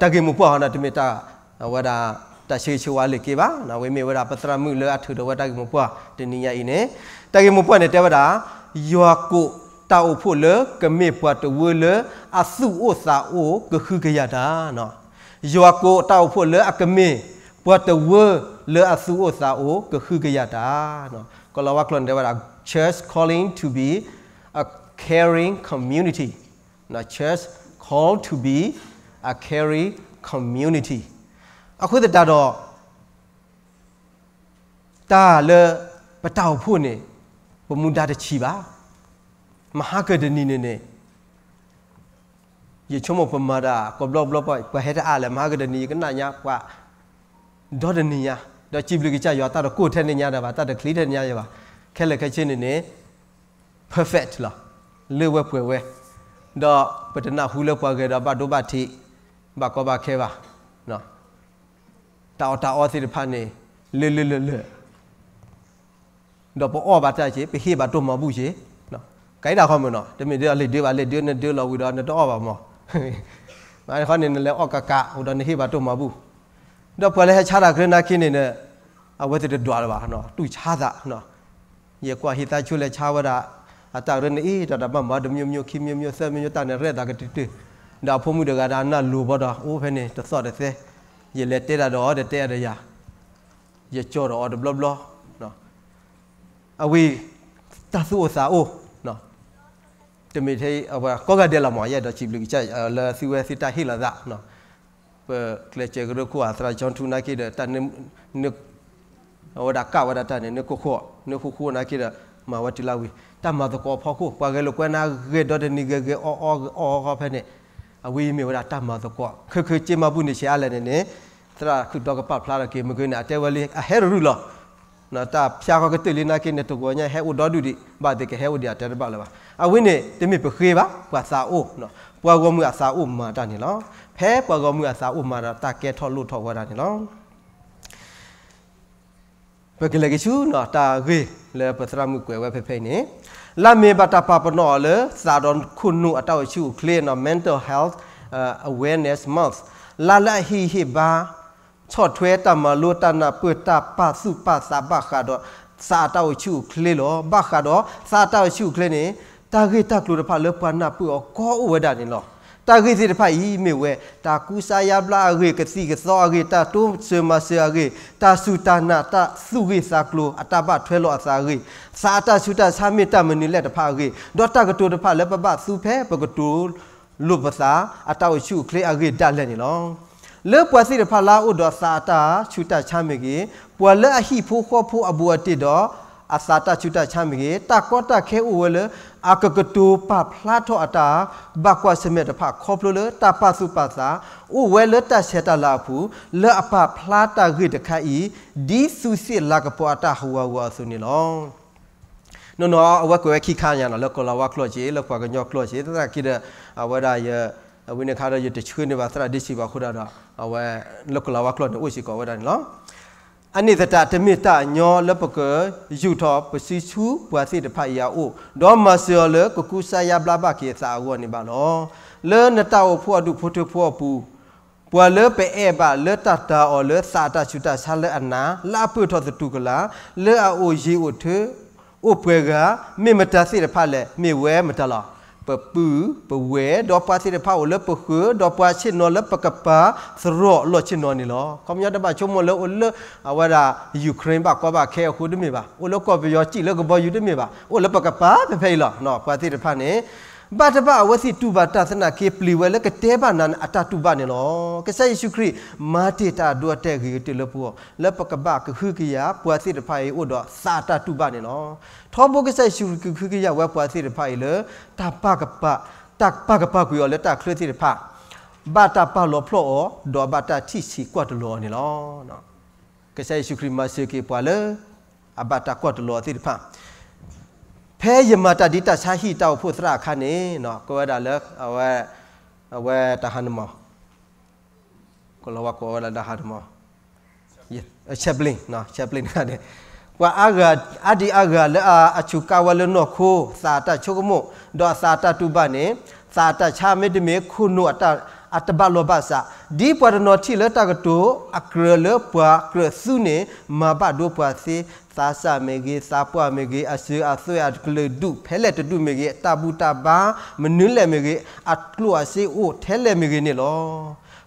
တၢ်ဂ့ၢ်မိၢ်ပှၢ်ဟီန့ၣ် တမ့ၢ်တၢ်ဝဲဒၣ် တၢ်ဆၢဂ့ၤဆၢဝါအလံာ်က့ဘၣ်. အဝဲမ့ၢ်ဝဲဒၣ်ပသရၣ်မုၣ်လၢအထုးထီၣ်ဝဲတၢ်ဂ့ၢ်မိၢ်ပှၢ်တနံၤညါအံၤန့ၣ်, တၢ်ဂ့ၢ်မိၢ်ပှၢ်န့ၣ် တဲဝဲဒၣ် ယွၤကိးတၢ်အိၣ်ဖှိၣ်လၢကမ့ၢ်ပှၤတဝၢလၢအသူၣ်အိၣ်သးအိၣ်ကဟုကယာ်တၢ် ယွၤကိးတၢ်အိၣ်ဖှိၣ်လၢအကမ့ၢ်ပှၤတဝၢလၢအသူၣ်အိၣ်သးအိၣ်ကဟုကယာ်တၢ်. ကီၤလၤဝါကျိာ်န့ၣ်တဲဝဲဒၣ် Church calling to be a caring community, Church called to be a caring community. အဃိသတးဒီး တၢ်လၢပတၢ်အိၣ်ဖှိၣ်န့ၣ် ပမူဒါတဆံးဘၣ်. မဟါကတနံၤန့ၣ်န့ၣ် ယဆိကမိၣ်ပမၤတၢ်ကိးဘျီဘျီ ပှၤဟဲတအါလဲၣ်, မဟါကတနံၤ ယကနၣ်ညါပှၤ ဒီတနံၤညါ, ဒီးစံးဘျုးကစၢ်ယွၤ တၢ်တကိၢ်ထဲန့ၣ်ညါဒီးဘၣ်, တၢ်တချံးထဲန့ၣ်ညါယဘၣ်. ခဲလၢာ်ခဲဆ့န့ၣ်န့ၣ် perfect လီၤ, လၢဝဲပှဲၤဝဲ, ဒီးပတနၢ်ဟူလၢပှၤဂဲၤဒီးဘၣ်ဒိဘၣ်ထံး ဘၣ်ကီဘၣ်ခဲဘၣ်. တၢ်အီၣ်တၢ်အီသ့ၣ်တဖၣ်န့ၣ် လၢလၢလၢလၢ ဒီးပအီၣ်ဘၣ်တၢ်က့ၤ ပဟ့ၣ်ဘၣ်တိၢ်မၤဘူၣ်က့ၤ, ကဲဒၣ်ခီမ့ၢ်နီၤ, တမ့ၢ်ဒ်အီၤလံာ်ဒၢဘၣ်, လံာ်ဒၢနဒၢလီၤဝံၤဒီးနတအီၣ်ဘၣ်မး, မ့ၢ်ခီန့ၣ် နလဲၤအီၣ်ကးကးဝံၤဒီးနဟ့ၣ်ဘၣ်တိၢ်မၤဘူၣ်, ဒီးပှၤလၢဟဲဆါတၢ်ကရၢနာ်က့န့ၣ် အဝဲသ့ၣ်တဒွးလၢၤဘၣ်, တူၢ်ဆါသး ယကွၢ်ဟံသးဆိလဲၤဆါဝဲဒၣ် အတၢ်ကရၢန့ၣ်အံၤ ဒီးတၢ်ဘၣ်မၤတမျိုးမျိုး ခံမျိုးမျိုး သၢမျိုးမျိုး တၢ်န့ၣ်ရဲၣ်သးကတၢၢ်တၢၢ်, ဒီးအဖိမုၣ်တဂၤဒီးအနၢ်လိၤဘီဒီး အိၣ်ဖဲန့ၣ် တသီၣ်တသဲ, ယလဲၤတဲတၢ်ဒီးအီၤ တတဲအီၤဒီးယၤ, ယကၠီဒီးအီၤတဘျီဘျီ, အဝဲ တၢ်သူၣ်အိၣ်သးအိၣ်, တမ့ၢ်ထဲအဝဲကိးဂၤဒဲးလီၤမး, ယအဲၣ်ဒိးစံးဘျုးကစၢ်လၢသုဝဲသုတၢ်ဟ့ၣ်လီၤသး ပကျဲးစၢးကရၢခိၣ်အသရၣ် John ထူနာ်က့ဒီး တၢ်န့ၣ် အဝဲဒၣ်ကးဝဲဒၣ်တၢ်န့ၣ် နကိၢ်ဃိ နဃူဃူနာ်က့ဒီး မၤဝဲတုၤလၢဝံၤ တၢ်မၤသကိးအဖီခိၣ် ပှၤဂဲၤလိာ်ကွဲနၤ ဂဲၤဒီတနံၤဂဲၤဂဲၤအီၣ်အီၣ်ဂဲၤအီၣ်အီၣ်ဖဲန့ၣ် အဝဲမ့ၢ်ဝဲဒၣ်တၢ်မၤသကိး ခဲခ့က့မၤဘူၣ်န့ၣ်ဆဲးအါလဲၣ်န့ၣ်န့ၣ် သရၣ်ခုၣ်တီကပာ်ဖျါထီၣ်က့ၤ မ့ၢ်ဂ့ၤန့ၣ် အတဲဝဲလံ အဟဲတရူၢ်လီၤ. တၢ်ဖျါဃီကတၢၢ်လံနာ်က့န့ၣ် တဂီၤညါဟဲအိၣ်ဒီဒူၣ်ဒံး ဘၣ်သ့ၣ်ကဟဲအိၣ်ဒံးအတဲတဘၣ်လၢၤဘၣ်. အဝဲန့ၣ် တမ့ၢ်ပဃ့ဘၣ် ပှၤသးအိၣ်, ပှၤဂီၢ်မုၢ်အသးအိၣ်မၤတၢ်န့ၣ်လီၤ. ဖဲပှၤဂီၢ်မုၢ်အသးအိၣ်မၤဒီး တၢ်ကဲထီၣ်လိၣ်ထီၣ်ဝဲဒၣ်န့ၣ်လီၤ. ပကလဲၤက့ၤဆူ တၢ်ဂ့ၢ်လၢပသရၣ်မုၣ်ကွဲးဝဲဖဲဖဲအံၤန့ၣ်, လါမ့ၤဘၣ်တၢ်ပာ်ပနီၣ်အီၤလၢ သးဒီးခိၣ်နူာ်အတၢ်အိၣ်ဆူၣ်အိၣ်ချ့ Mental Health Awareness Month, လါလၢအဟ့ၣ်ဟ့ၣ်ဘါ ဆီၣ်ထွဲတၢ်မၤလိတၢ်နၢ်ပၢၢ် တၢ်ပာ်သူၣ်ပာ်သးဘၣ်ဃးဒီး သးအတၢ်အိၣ်ဆူၣ်အိၣ်ချ့လီၤ. ဘၣ်ဃးဒီးသးအတၢ်အိၣ်ဆူၣ်အိၣ်ချ့န့ၣ် တၢ်ဂ့ၢ်တၢ်ကျိၤတဖၣ်လၢပှၤနၢ်ပၢၢ်အီၤကီအိၣ်ဝဲဒၣ်န့ၣ်လီၤ. တၢ်ဂ့ၢ်သ့ၣ်တဖၣ်အံၤမ့ၢ်ဝဲ တၢ်ကူစါယါဘျါအဂ့ၢ်, ကသံၣ်ကသီအဂ့ၢ်, တၢ်တိစၢၤမၤစၢၤအဂ့ၢ်, တၢ်စူၢ်တၢ်နာ်, တၢ်သူၣ်ဂ့ၢ်သးကျိၤ, အတၢ်ဘၣ်ထွဲလိာ်အသးအဂ့ၢ်, သးအတၢ်ဆူးတၢ်ဆါမ့ၢ်တၢ်မနုၤလဲၣ်တဖၣ်အဂ့ၢ်, ဒီးတၢ်ကတိၤတဖၣ်လၢပဘၣ်သူဖဲပကတိၤလိာ်ပသး အတၢ်အိၣ်ဆူၣ်အိၣ်ချ့အဂ့ၢ်ဒၣ်လဲာ်န့ၣ်လီၤ. လၢပှၤသ့ၣ်တဖၣ်လၢအအိၣ်ဒီးသးအတၢ်ဆူးတၢ်ဆါမ့ၢ်ဂ့ၤ, ပှၤလၢအဟံၣ်ဖိဃီဖိအဘူးအတံၢ်ဒီး အသးတၢ်ဆူးတၢ်ဆါမ့ၢ်ဂ့ၤ, တၢ်ကီတၢ်ခဲအိၣ်ဝဲလၢ အကကတိၤပာ်ဖျါထီၣ်အတၢ်ဘၣ်ကွၢ်ဆၢၣ်မဲာ်တဖၣ်ခီဖျိလၢတၢ်ပာ်သူၣ်ပာ်သး အိၣ်ဝဲလၢတၢ်ဆဲးတၢ်လၤအပူၤ လၢအပာ်ဖျါတၢ်ဂ့ၢ်တခါအံၤ ဒ်သူးသ့ၣ်လၤကပီၤအတၢ်ဟးဂူာ်ဟးဂီၤအသိးန့ၣ်လီၤ. နီၢ်နီၢ် အဝဲကွဲးဝဲခံခါညါနီၤ လၢကိၤလၤဝါကျိာ်က့ၤ လၢပှၤကညီကျိာ်က့ၤ သနာ်က့ဒီး အဝဲဒၣ် အဝဲန့ၣ်ခါဒီး ယတဆှၢန့ၢ်ဘၣ်သရၣ်ဒ့ဆံးဘၣ်အဃိဒၣ်ဒီး အဝဲ လၢကိၤလၤဝါကျိာ်န့ၣ် အိၣ်စ့ၢ်ကီးဝဲဒၣ်န့ၣ်လီၤ. အန့ၣ်သတးတမ့ၢ်တၢ်အညီလၢပကယူာ်ထီၣ်ပစုဆူပှၤသ့ၣ်တဖၣ်အံၤအအိၣ်, ဒီးမၤစၢၤအီၤလၢကကူစါယါဘျါဘၣ်က့ၤအသးအဂီၢ်န့ၣ်ဘၣ်လီၤ. လၢနတၢ်အိၣ်ဖှိၣ်အဒူၣ်ဖိထၢဖိအပူၤ ပှၤလၢပအဲၣ်ဘၣ်လၢတၢ်တာ်အီၤလၢသးအတၢ်ဆူးတၢ်ဆါလၢအနး, လၢအပၢၢ်ထီၣ်သတူၢ်ကလာ်, လၢအအိၣ်ယံၤအိၣ်ထၢ, အိၣ်ပှဲၤဂၤ, မ့ၢ်မတၤသ့ၣ်တဖၣ်လဲၣ်, မ့ၢ်ဝဲမတၤလီၤ. ပပုၢ်, ပဝဲၢ်, ဒီးပှၤသ့ၣ်တဖၣ်အိၣ်လၢပဃၢၤ, ဒီးပှၤဆ့ၣ်နီၤလၢပကပၤသရိာ်လီၢ်ဆ့ၣ်နီၤန့ၣ်လီၤ. ခီပညီတဘၣ်ဆိကမိၣ်လၢအိၣ်လၢ အဝဲဒၣ် Ukraine ဘၣ်ကီဘၣ်ခဲအဃိတမ့ၢ်ဘၣ်, အိၣ်လၢကီၢ်ပယီၤစံၣ်လၢကဘီယူၤတမ့ၢ်ဘၣ်, အိၣ်လၢပကပၤဖဲဖဲအံၤလီၤ. ပှၤသ့ၣ်တဖၣ်န့ၣ် ဘၣ်တဘၣ်အဝဲသ့ၣ်တူၢ်ဘၣ်တၢ်သနာ်က့ ပျံၤဝဲလၢကတဲဘၣ်နၤအတၢ်တူၢ်ဘၣ်န့ၣ်လီၤ. ကစၢ်ယ့ၣ်ၡူးခရံာ် မၤတ့ၢ်တၢ်အဒိအတဲာ်ဂ့ၤကတၢၢ်လၢပဂီၢ် လၢပကဘၣ်ကဟုကယာ်ပှၤသ့ၣ်တဖၣ်အံၤအိၣ်ဒီးသးအတၢ်တူၢ်ဘၣ်န့ၣ်လီၤ. ထီဘိကစၢ်ယ့ၣ်ၡူးခရံာ်ကဟုကယာ်ဝဲပှၤသ့ၣ်တဖၣ်အံၤလၢ တၢ်ပာ်ကပာ်, တၢ်ပာ်ကပာ်ကွံာ်အီၤလၢတၢ်ချၢသ့ၣ်တဖၣ်, ဘၣ်တၢ်ပာ်လီၤဖျီၣ်အီၤ, ဒီးဘၣ်တၢ်ထံၣ်ဆံးကွၢ်တလီၤအီၤန့ၣ်လီၤ. ကစၢ်ယ့ၣ်ၡူးခရံာ်မၤစၢၤက့ၤပှၤလၢ အဘၣ်တၢ်ကွၢ်တလီၤအီၤသ့ၣ်တဖၣ်, ဖဲယမၤတၢ်ဒ်တၢ်ဆါဟံၣ်တၢ်အိၣ်ဖှိၣ်သရၣ်အခါန့ၣ် ကိးဝဲဒၣ်လၢ အဝဲ အဝဲတၢ်ဟးနမီၤ, ကိးလီၤဝဲကိးဝဲဒၣ်တၢ်ဟးနမီၤ chaplain, chaplain န့ၣ် ပှၤအါဂၤ အါဒံအါဂၤလၢအ အဆူးကါဝဲလၢနီၢ်ခိ သးအတၢ်ဆိကမိၣ် ဒီးအသးအတၢ်တူၢ်ဘၣ်န့ၣ် သးအတၢ်ဆါမ့တမ့ၢ် ခိၣ်နူာ်အတၢ် အတဘၣ်လိာ်ဘၣ်စး, ဒ်ပှၤတနီၤထံၣ်လၢတၢ်ကတိၤအကြၢးလၢပှၤကြၢးသူန့ၣ် မၤဘၣ်ဒိပှၤသ့, သးစၢ်မ့ၢ်ဂ့ၤ, သးပှၢ်မ့ၢ်ဂ့ၤ, အစၢၤအသွဲၣ်အကလုာ်ဒူၣ်ဖဲလဲၣ်တဒူၣ်မ့ၢ်ဂ့ၤ, တၢ်ဘူၣ်တၢ်ဘါမနုၤလဲၣ်မ့ၢ်ဂ့ၤ, အကျိၣ်အစ့အိၣ်ထဲလဲၣ်မ့ၢ်ဂ့ၤန့ၣ်လီၤ.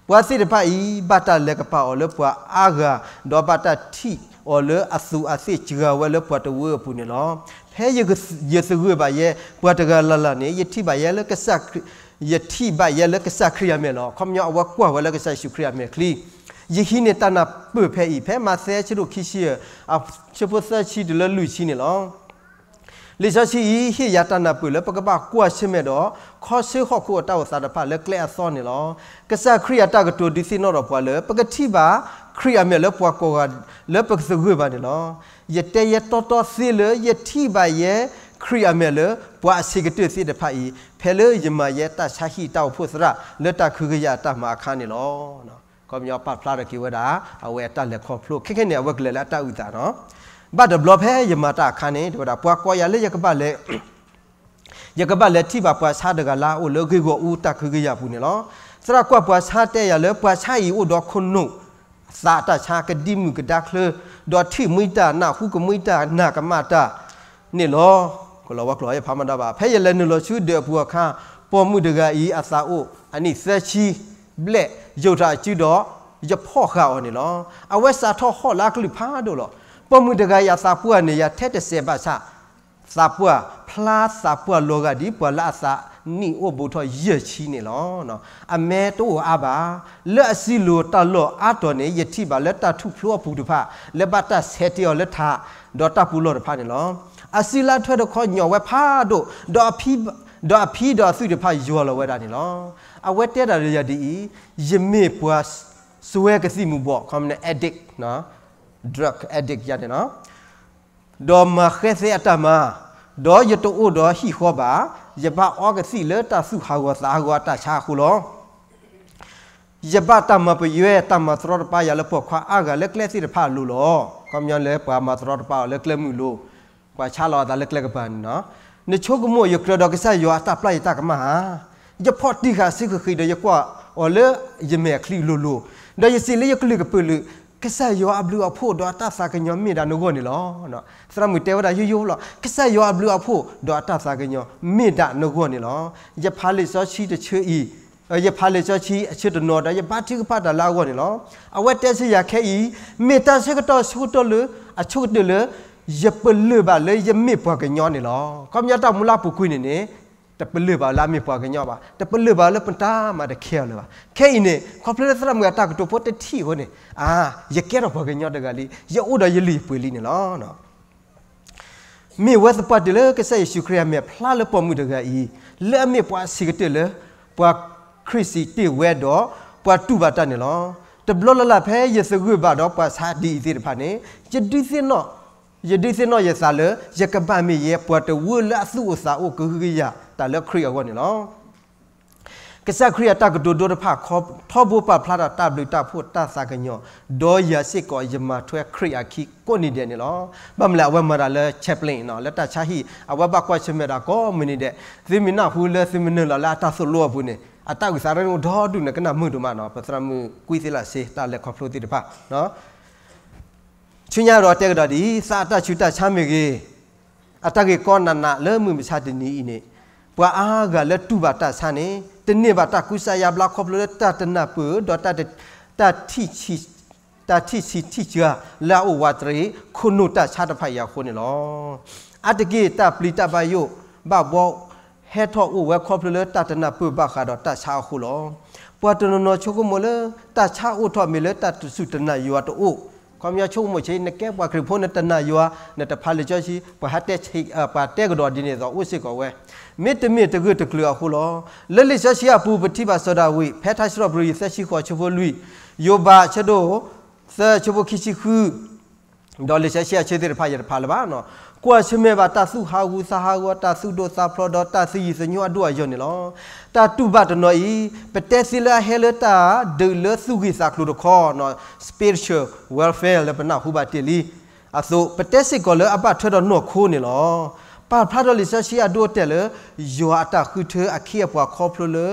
ပှၤသ့ၣ်တဖၣ်အံၤ ဘၣ်တၢ်လဲၤကပာ်အီၤလၢပှၤအါဂၤ, ဒီးဘၣ်တၢ်ထံၣ်အီၤလၢအသူးအသ့ၣ်စှၤဝဲလၢပှၤတဝၢအပူၤန့ၣ်လီၤ. ဖဲယသဂၢၢ်ဘၣ်ယဲပှၤတဂၤလၢ်လၢ်န့ၣ် ယထံၣ်ဘၣ်ယဲလၢကစၢ်ခရံာ်, ယထံၣ်ဘၣ်ယဲလၢကစၢ်ခရံာ်အမဲာ်လီၤ. ခီပညီအဝဲကွၢ်ဝဲလၢကစၢ်ယ့ၣ်ၡူးခရံာ်အမဲာ်ချံ, ယဟံးန့ၢ်တၢ်နၢ်ပၢၢ်ဖဲအံၤ ဖဲမးသဲဆၢဒိၣ်ခံဆံ အဆၢဖိသၢဆံတုၤလၢလွံၢ်ဆံန့ၣ်လီၤ. လံာ်စီဆှံအံၤ ဟ့ၣ်ယၤတၢ်နၢ်ပၢၢ်လၢပကဘၣ်ကွၢ်ဆၢၣ်မဲာ်ဒီး ခီဆၢဟီၣ်ခိၣ်အတၢ်အိၣ်သးတဖၣ်လၢကျဲအသီန့ၣ်လီၤ. ကစၢ်ခရံာ်အတၢ်ကတိၤဒုးသ့ၣ်နီၣ်ဒီးပှၤလၢ ပကထံၣ်ဘၣ်ခရံာ်အမဲာ်လၢပှၤကိးဂၤလၢပကသဂၢၢ်ဘၣ်န့ၣ်လီၤ. ယတဲယဲတီတီသ့လၢ ယထံၣ်ဘၣ်ယဲခရံာ်အမဲာ်လၢ ပှၤအဆံးကတၢၢ်သ့ၣ်တဖၣ်အံၤ ဖဲလၢယမၤယဲတၢ်ဆါဟံၣ်တၢ်အိၣ်ဖှိၣ်သရၣ်လၢတၢ်ကဟုကယာ်အတၢ်မၤအခါန့ၣ်လီၤ. ခီပညီပာ်ဖျါထီၣ်က့ၤဝဲဒၣ် အဝဲအတၢ်လဲၤခီဖျိ ခဲခဲန့ၣ် အဝဲကလဲၤလၢအတၢ်အုၣ်သးနီၤ. ဘၣ်တဘျီဖဲယမၤတၢ်အခါန့ၣ် တဲဝဲဒၣ် ပှၤကိးယၤလၢယကဘၣ်လဲၤ ယကဘၣ်လဲၤထံၣ်ဘၣ်ပှၤဆါတဂၤလၢအအိၣ်လၢဂ့ၢ်ဂီၢ်အူတၢ်ကဟုကယာ်အပူၤန့ၣ်လီၤ. သရၣ်ကွၢ်ပှၤဆါတဲယၤလၢ ပှၤဆါအံၤအိၣ်ဒီးခိၣ်နူာ် သးတၢ်ဆါ ကဒံမုၢ်ကဒါချၢ ဒီးထံၣ်မှံတၢ် နၢ်ဟူကမှံတၢ် နၢ်ကမၣ်တၢ်န့ၣ်လီၤ. ကလီၤဝါကျိာ်ယဖးမၤတၢ်ဘၣ် ဖဲယလဲၤနုာ်လီၤဆူဒၢးအပူၤအခါ ပိာ်မုၣ်တဂၤအံၤအသးအိၣ် အနံၣ်သၢဆံဘျဲၣ် ယိာ်ထီၣ်အစုဒီး ယဖီၣ်ဃာ်အီၤန့ၣ်လီၤ. အဝဲစးထီၣ်ဟီၣ်လၢအကလုၢ်ဖးဒိၣ်လီၤ. ပိာ်မုၣ်တဂၤအံၤအသးပှၢ်န့ၣ် ယၤထဲတစဲးဘၣ်ဆၣ် သးပှၢ်ဖျါသးပှၢ်လီၤဂာ်ဒ်ပှၤလၢအသးနံၣ်အိၣ်ဘူးထီၣ်ယဲၢ်ဆံန့ၣ်လီၤ. အမဲတအိၣ်အါဘၣ်. လၢအစုလိၤတၢ်လီၢ်အါတီၤန့ၣ် ယထံၣ်ဘၣ်လၢတၢ်ထူၣ်ဖျိအပူၤတဖၣ် လၢဘၣ်တၢ်ဆဲးတ့ၢ်အီၤလၢထး ဒီးတၢ်ပူၤလီၢ်တဖၣ်န့ၣ်လီၤ. အစုလၢထွဲတခီညီၣ်ဝဲဖးဒိၣ် ဒီးအဖံ ဒီးအဖံဒီးအသွံၣ်တဖၣ်ယွၤလီၤဝဲဒၣ်န့ၣ်လီၤ. အဝဲတဲတၢ်ဒီးယၤဒ်အံၤ, ယမ့ၢ်ပှၤစွဲကသံၣ်မူၤဘှီး ခီမန့ၣ် addict, drug addict ယၤန့ၣ်လီၤ. ဒီးမၤဃဲသဲအတၢ်မၤ, ဒီးယတအိၣ်ဒီးဟံၣ်ဃီဘၣ်, ယဘၣ်အီကသံၣ်လၢတၢ်သူၣ်ဟးဂီၤသးဟးဂီၤအတၢ်ဆါအဃိလီၤ. ယဘၣ်တၢ်မၤပယွဲ တၢ်မၤတရီတပါယၤလၢပိာ်ခွါအါဂၤလၢကျဲသ့ၣ်တဖၣ်အလိၤလီၤ. ခီပညီလၢပှၤမၤတရီတပါအီၤလၢကျဲမုၢ်လိၤ, ပှၤဆါလီၤအသးလၢကျဲကပၤန့ၣ်လီၤ. နဆိကမိၣ်ယကြၢးဒီးကစၢ်ယွၤအတၢ်ပျၢ်ယတၢ်ကမၣ်ဧါ. ယဖီၣ်တံၢ်ဃာ်စုဃၣ်ဃၣ်ဒီးယကွၢ်အီၤလၢယမဲာ်အချံအလိၤလိၤ, ဒီးယစံးလၢယကလုၢ်ကပၢၤလၢ ကစၢ်ယွၤအဘျုးအဖှိၣ်ဒီးအတၢ်သးကညီၤမ့ၢ်ဒၣ်နဂီၢ်န့ၣ်လီၤ. သရၣ်မုၣ်တဲဝဲဒၣ်ယိယိလီၤ, ကစၢ်ယွၤအဘျုးအဖှိၣ်ဒီးအတၢ်သးကညီၤမ့ၢ်ဒၣ်နဂီၢ်န့ၣ်လီၤ. ယဖးလံာ်စီဆှံတဆၢအံၤ, ယဖးလံာ်စီဆှံအဆၢတနီၤဒီးယဘါထုကဖၣ်တၢ်လၢအဂီၢ်န့ၣ်လီၤ. အဝဲတဲဆၢယၤခဲအံၤ, မ့ၢ်တၢ်ဆၢကတီၢ်အဆိကတၢၢ်လၢ, အဆိကတၢၢ်လၢ ယပလၢၢ်ဘၣ်လၢယမ့ၢ်ပှၤကညီန့ၣ်လီၤ. ခီပညီတၢ်မူလၢအပူၤကွံာ်န့ၣ်န့ၣ်, တပလၢၢ်ဘၣ်လၢအမ့ၢ်ပှၤကညီဘၣ်, တပလၢၢ်ဘၣ်လၢပတၢ်မၤတခဲအီၤလၢၤဘၣ်. ခဲအံၤန့ၣ် ခီဖျိလၢသရၣ်မုၣ်အတၢ်ကတိၤဖိတထံၣ်အဃိန့ၣ်, အါ, ယကဲထီၣ်ပှၤကညီတဂၤလံ, ယအိၣ်ဒီးယလုၢ်ယပှ့ၤလံန့ၣ်လီၤ. မ့ၢ်ဝဲသပှၢ်တၢၢ်လၢကစၢ်ယ့ၣ်ၡူးခရံာ်အမဲာ်ဖျါလၢပိာ်မုၣ်တဂၤအံၤ, လၢအမ့ၢ်ပှၤအဆံးကတၢၢ်လၢ ပှၤခရံာ်စံးတ့ၢ်ဝဲဒီး ပှၤတူၢ်ဘၣ်တၢ်န့ၣ်လီၤ. တဘျီလၢ်လၢ်ဖဲယသဂၢၢ်ဘၣ်ဒီးပှၤဆါဒ်အံၤသ့ၣ်တဖၣ်န့ၣ်, ယဒုးသ့ၣ်နီၣ်, ယဒုးသ့ၣ်နီၣ်ယသးလၢ ယကဘၣ်မ့ၢ်ယဲပှၤတဝၢလၢအသူၣ်အိၣ်သးအိၣ်ကဟုကယာ်တၢ်လၢခရံာ်အဂီၢ်န့ၣ်လီၤ. ကစၢ်ခရံာ်အတၢ်ကတိၤဒိတဖၣ် ထီဘိပာ်ဖျါထီၣ်တၢ်ဘျုးတၢ်ဖှိၣ်တၢ်သးကညီၤ, ဒီးယၤစ့ၢ်ကီးယမၤထွဲခရံာ်အခံကိးနံၤဒဲးန့ၣ်လီၤ. ဘၣ်မနုၤလဲၣ် အဝဲမၤတၢ်လၢ chaplain လၢတၢ်ဆါဟံၣ်, အဝဲဘၣ်ကွၢ်ဆၢၣ်မဲာ်တၢ်ကိးမုၢ်နံၤဒဲး, သုမ့ၢ်နၢ်ဟူလၢသုမ့ၢ်နုာ်လီၤလၢအတၢ်သိၣ်လိအပူၤန့ၣ်, အတၢ်အုၣ်သးရ့န့ၣ်အိၣ်ဒီဒူၣ်န့ၣ် ကနၣ်မုာ်ဒိၣ်မးနီၤ, ပသရၣ်မုၣ်ကွံသ့လးစ့ တၢ်လဲၤခီဖျိသ့ၣ်တဖၣ် ဆူညါဒီးတဲကဒီးဒ်အံၤ, သးအတၢ်ဆူးတၢ်ဆါမ့ၢ်ဂ့ၤ, အတၢ်ဂ့ၢ်ကီနးနးလၢမုၢ်မဆါတနံၤအံၤန့ၣ်, ပှၤအါဂၤလၢတူၢ်ဘၣ်တၢ်ဆါန့ၣ် တန့ၢ်ဘၣ်တၢ်ကူစါယါဘျါခီဖျိလၢတၢ်တနၢ်ပၢၢ်ဒီး တၢ်ထံၣ်ဆံးထံၣ်စှၤလၢအအိၣ်ဝးတရံး ခိၣ်နူာ်တၢ်ဆါတဖၣ်အံၤအဃိန့ၣ်လီၤ. အါတက့ၢ်တၢ်ပျံၤတၢ်ဘၣ်ယိၣ်ဘၣ်ဘှီ ဟဲထီၣ်အိၣ်ဝဲခီဖျိလၢတၢ်တနၢ်ပၢၢ်ဘၣ်ဃးဒီးတၢ်ဆါအဃိလီၤ. ပှၤတနီၤနီၤဆိကမိၣ်လၢ တၢ်ဆါအိၣ်ထီၣ်မ့ၢ်လၢတၢ်တစူၢ်တနာ်ယွၤတအိၣ်, ခီပညီဆိကမိၣ်ဆံး နကဲပှၤခရံာ်ဖိနတနာ်ယွၤ နတဖးလံာ်စီဆှံ ပှၤဟးတဲဆံး ပှၤတဲကဒီးဒ်န့ၣ်အသိးအိၣ်စ့ၢ်ကီးဝဲ, မ့တမ့ၢ်တဂၢၢ်တကျၢၤအဃိလီၤ. လၢလံာ်စီဆှံအပူၤ ပထံၣ်ဘၣ်စီၤဒၤဝံး ဖဲထါစံးထီၣ်ပတြၢၤ သၢဆံဃိး အဆၢဖိလွံၢ်, ယိၤဘး အဆၢဒိၣ်သၢ အဆၢဖိခံဆံဃု ဒီးလံာ်စီဆှံအဆၢသ့ၣ်တဖၣ်ယတဖးလၢၤဘၣ်, ကွၢ်ဆၢၣ်မဲာ်ဘၣ်တၢ်သူၣ်ဟးဂူာ်သးဟးဂီၤ တၢ်သူၣ်ဒိၣ်သးဖျိး ဒီးတၢ်သယုၢ်သညိအဒိၣ်အယိာ်န့ၣ်လီၤ. တၢ်တူၢ်ဘၣ်တနီၤအံၤ ပတဲသ့လၢအဟဲလၢတၢ်ဒုးလၢသူၣ်ဂ့ၤသးကျိၤတခီ, spiritual warfare လၢပနၢ်ဟူဘၣ်တ့ၢ်လံအသိး ပတဲစ့ၢ်ကီးလၢအဘၣ်ထွဲဒီးနီၢ်ခိန့ၣ်လီၤ. ပာ်ဖျါထီၣ်လံာ်စီဆှံအဒိအတဲာ်လၢ ယွၤအတၢ်ဃုထၢအခ့အပှၤခီဖျိလၢ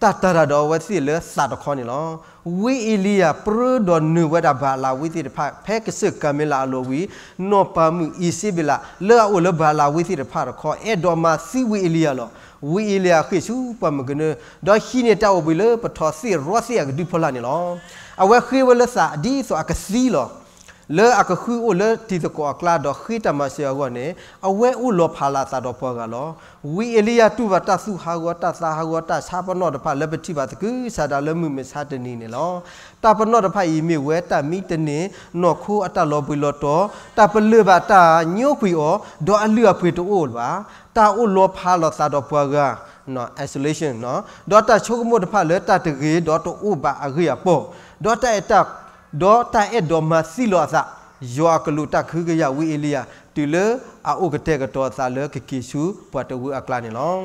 တၢ်တၤတၢ်ဒီးအဝဲသ့ၣ်လၢသးတခီန့ၣ်လီၤ. ဝံအ့လံယၤပြၢဒီးနုာ်ဝဲဒၣ်ဘၤလးဝံသ့ၣ်တဖၣ် ဖဲကစၢၢ်ကၤမ့လးအလီၢ်ဝံၤ, နီၢ်ပၤမုၣ်အံၤစ့ဘ့လး လၢအအိၣ်လၢဘၤလးဝံသ့ၣ်တဖၣ်တခီ အဲၣ်ဒိးမၤသံဝံအ့လံယၤလီၤ. ဝံအ့လံယၤဃ့ၢ်ဆူပှၢ်မုၢ်ကနၢ ဒီးဟံးန့ၢ်တၢ်အိၣ်ဘှံးလၢပထီၣ်သ့ၣ်ရီသ့ၣ်အကဒုဖီလာ်န့ၣ်လီၤ. အဝဲဃ့ဝဲလၢသးဒ်သိးအကသံလီၤ. လၢအကဃုအိၣ်လၢတံၤသကိးအကျါ ဒီးဃ့တၢ်မၤစၢၤအဂီၢ်န့ၣ် အဝဲအိၣ်လီၤဖးလၢအသးဒီးပှၤဂၤလီၤ. ဝံအ့လံယၤတူၢ်ဘၣ်တၢ်သူၣ်ဟးဂီၤ တၢ်သးဟးဂီၤ တၢ်ဆါပနီၣ်တဖၣ်လၢပထံၣ်ဘၣ်သကုၤဆးဒးလၢမုၢ်မဆါတနံၤန့ၣ်လီၤ. တၢ်ပနီၣ်တဖၣ်အံၤမ့ၢ်ဝဲတၢ်မံတန့ၢ် နီၢ်ခိအတၢ်လီၤဘှံးလီၤတီၤ, တၢ်ပလၢၢ်ဘၣ်တၢ်ညိကွံာ်အီၤ ဒီးအလုၢ်အပှ့ၤတအိၣ်လၢၤဘၣ်, တၢ်အိၣ်လီၤဖးလီၤသးဒီးပှၤဂၤ isolation ဒီးတၢ်ဆိကမိၣ်တဖၣ်လၢတၢ်တဂ့ၤဒီးတအိၣ်ဘၣ်အဂ့ၢ်အပီၢ်, ဒီးတၢ်အဲၣ်တၢ် ဒီးတၢ်အဲၣ်ဒိးမၤသံလီၤအသး, ယွၤအကလူးတၢ်ကဟုကယာ်ဝံအ့လံယၤ တုၤလၢအအိၣ်ကတဲာ်ကတီၤအသးလၢကက့ၤဆူပှၤတဝၢအကျါန့ၣ်လီၤ.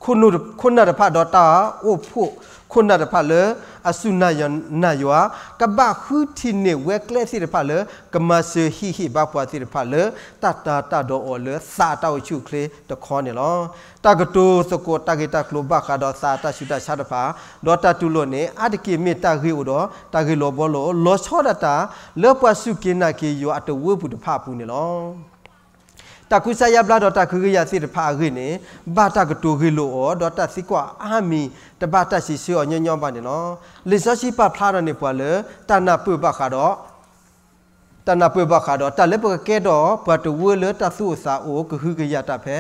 ခိၣ်နၢ်တဖၣ်ဒီးတၢ်အိၣ်ဖှိၣ်ခိၣ်နၢ်တဖၣ်လၢအစူၢ်နာ်ယွၤ ကဘၣ်ဃုထံၣ်န့ၢ်ဝဲကျဲသ့ၣ်တဖၣ်လၢ ကမၤစၢၤဟံးဟ့ၣ်ဘါပှၤသ့ၣ်တဖၣ်လၢ တၢ်တၤတၢ်ဒီးအီၤလၢသးအတၢ်အိၣ်ဆူၣ်အိၣ်ချ့တခီန့ၣ်လီၤ. တၢ်ကတိၤသကိးတၢ်ဂ့ၢ်တၢ်ကျိၤဘၣ်ဃးဒီးသးအတၢ်ဆူးတၢ်ဆါတဖၣ်, ဒီးတၢ်တူၢ်လိာ်န့ၣ် အါတက့ၢ်မ့ၢ်တၢ်ဂ့ၢ်အိၣ်ဒီး တၢ်ဂ့ၢ်လီၤဘှီလိာ် လီၤဆီဒၣ်တၢ် လၢပှၤစူၢ်က့ၤနာ်က့ၤယွၤအတဝၢပူၤတဖၣ်အပူၤန့ၣ်လီၤ. တၢ်ကူစါယါဘျါဒီးတၢ်ကဟုကယာ်သ့ၣ်တဖၣ်အဂ့ၢ်န့ၣ် ဘၣ်တၢ်ကတိၤဂ့ၢ်လိာ်အီၤ ဒီးတၢ်သံကွၢ်အါမံၤ တဘၣ်တၢ်စံးဆၢအီၤညီညီဘၣ်န့ၣ်လီၤ. လံာ်စီဆှံပာ်ဖျါထီၣ်န့ၢ်ပှၤလၢ တၢ်နၢ်ပၢၢ်ဘၣ်ဃးဒီး တၢ်နၢ်ပၢၢ်ဘၣ်ဃးဒီး တၢ်လၢပကကဲထီၣ်ပှၤတဝၢလၢတၢ်သူၣ်အိၣ်သးအိၣ်ကဟုကယာ်တၢ်ဖဲ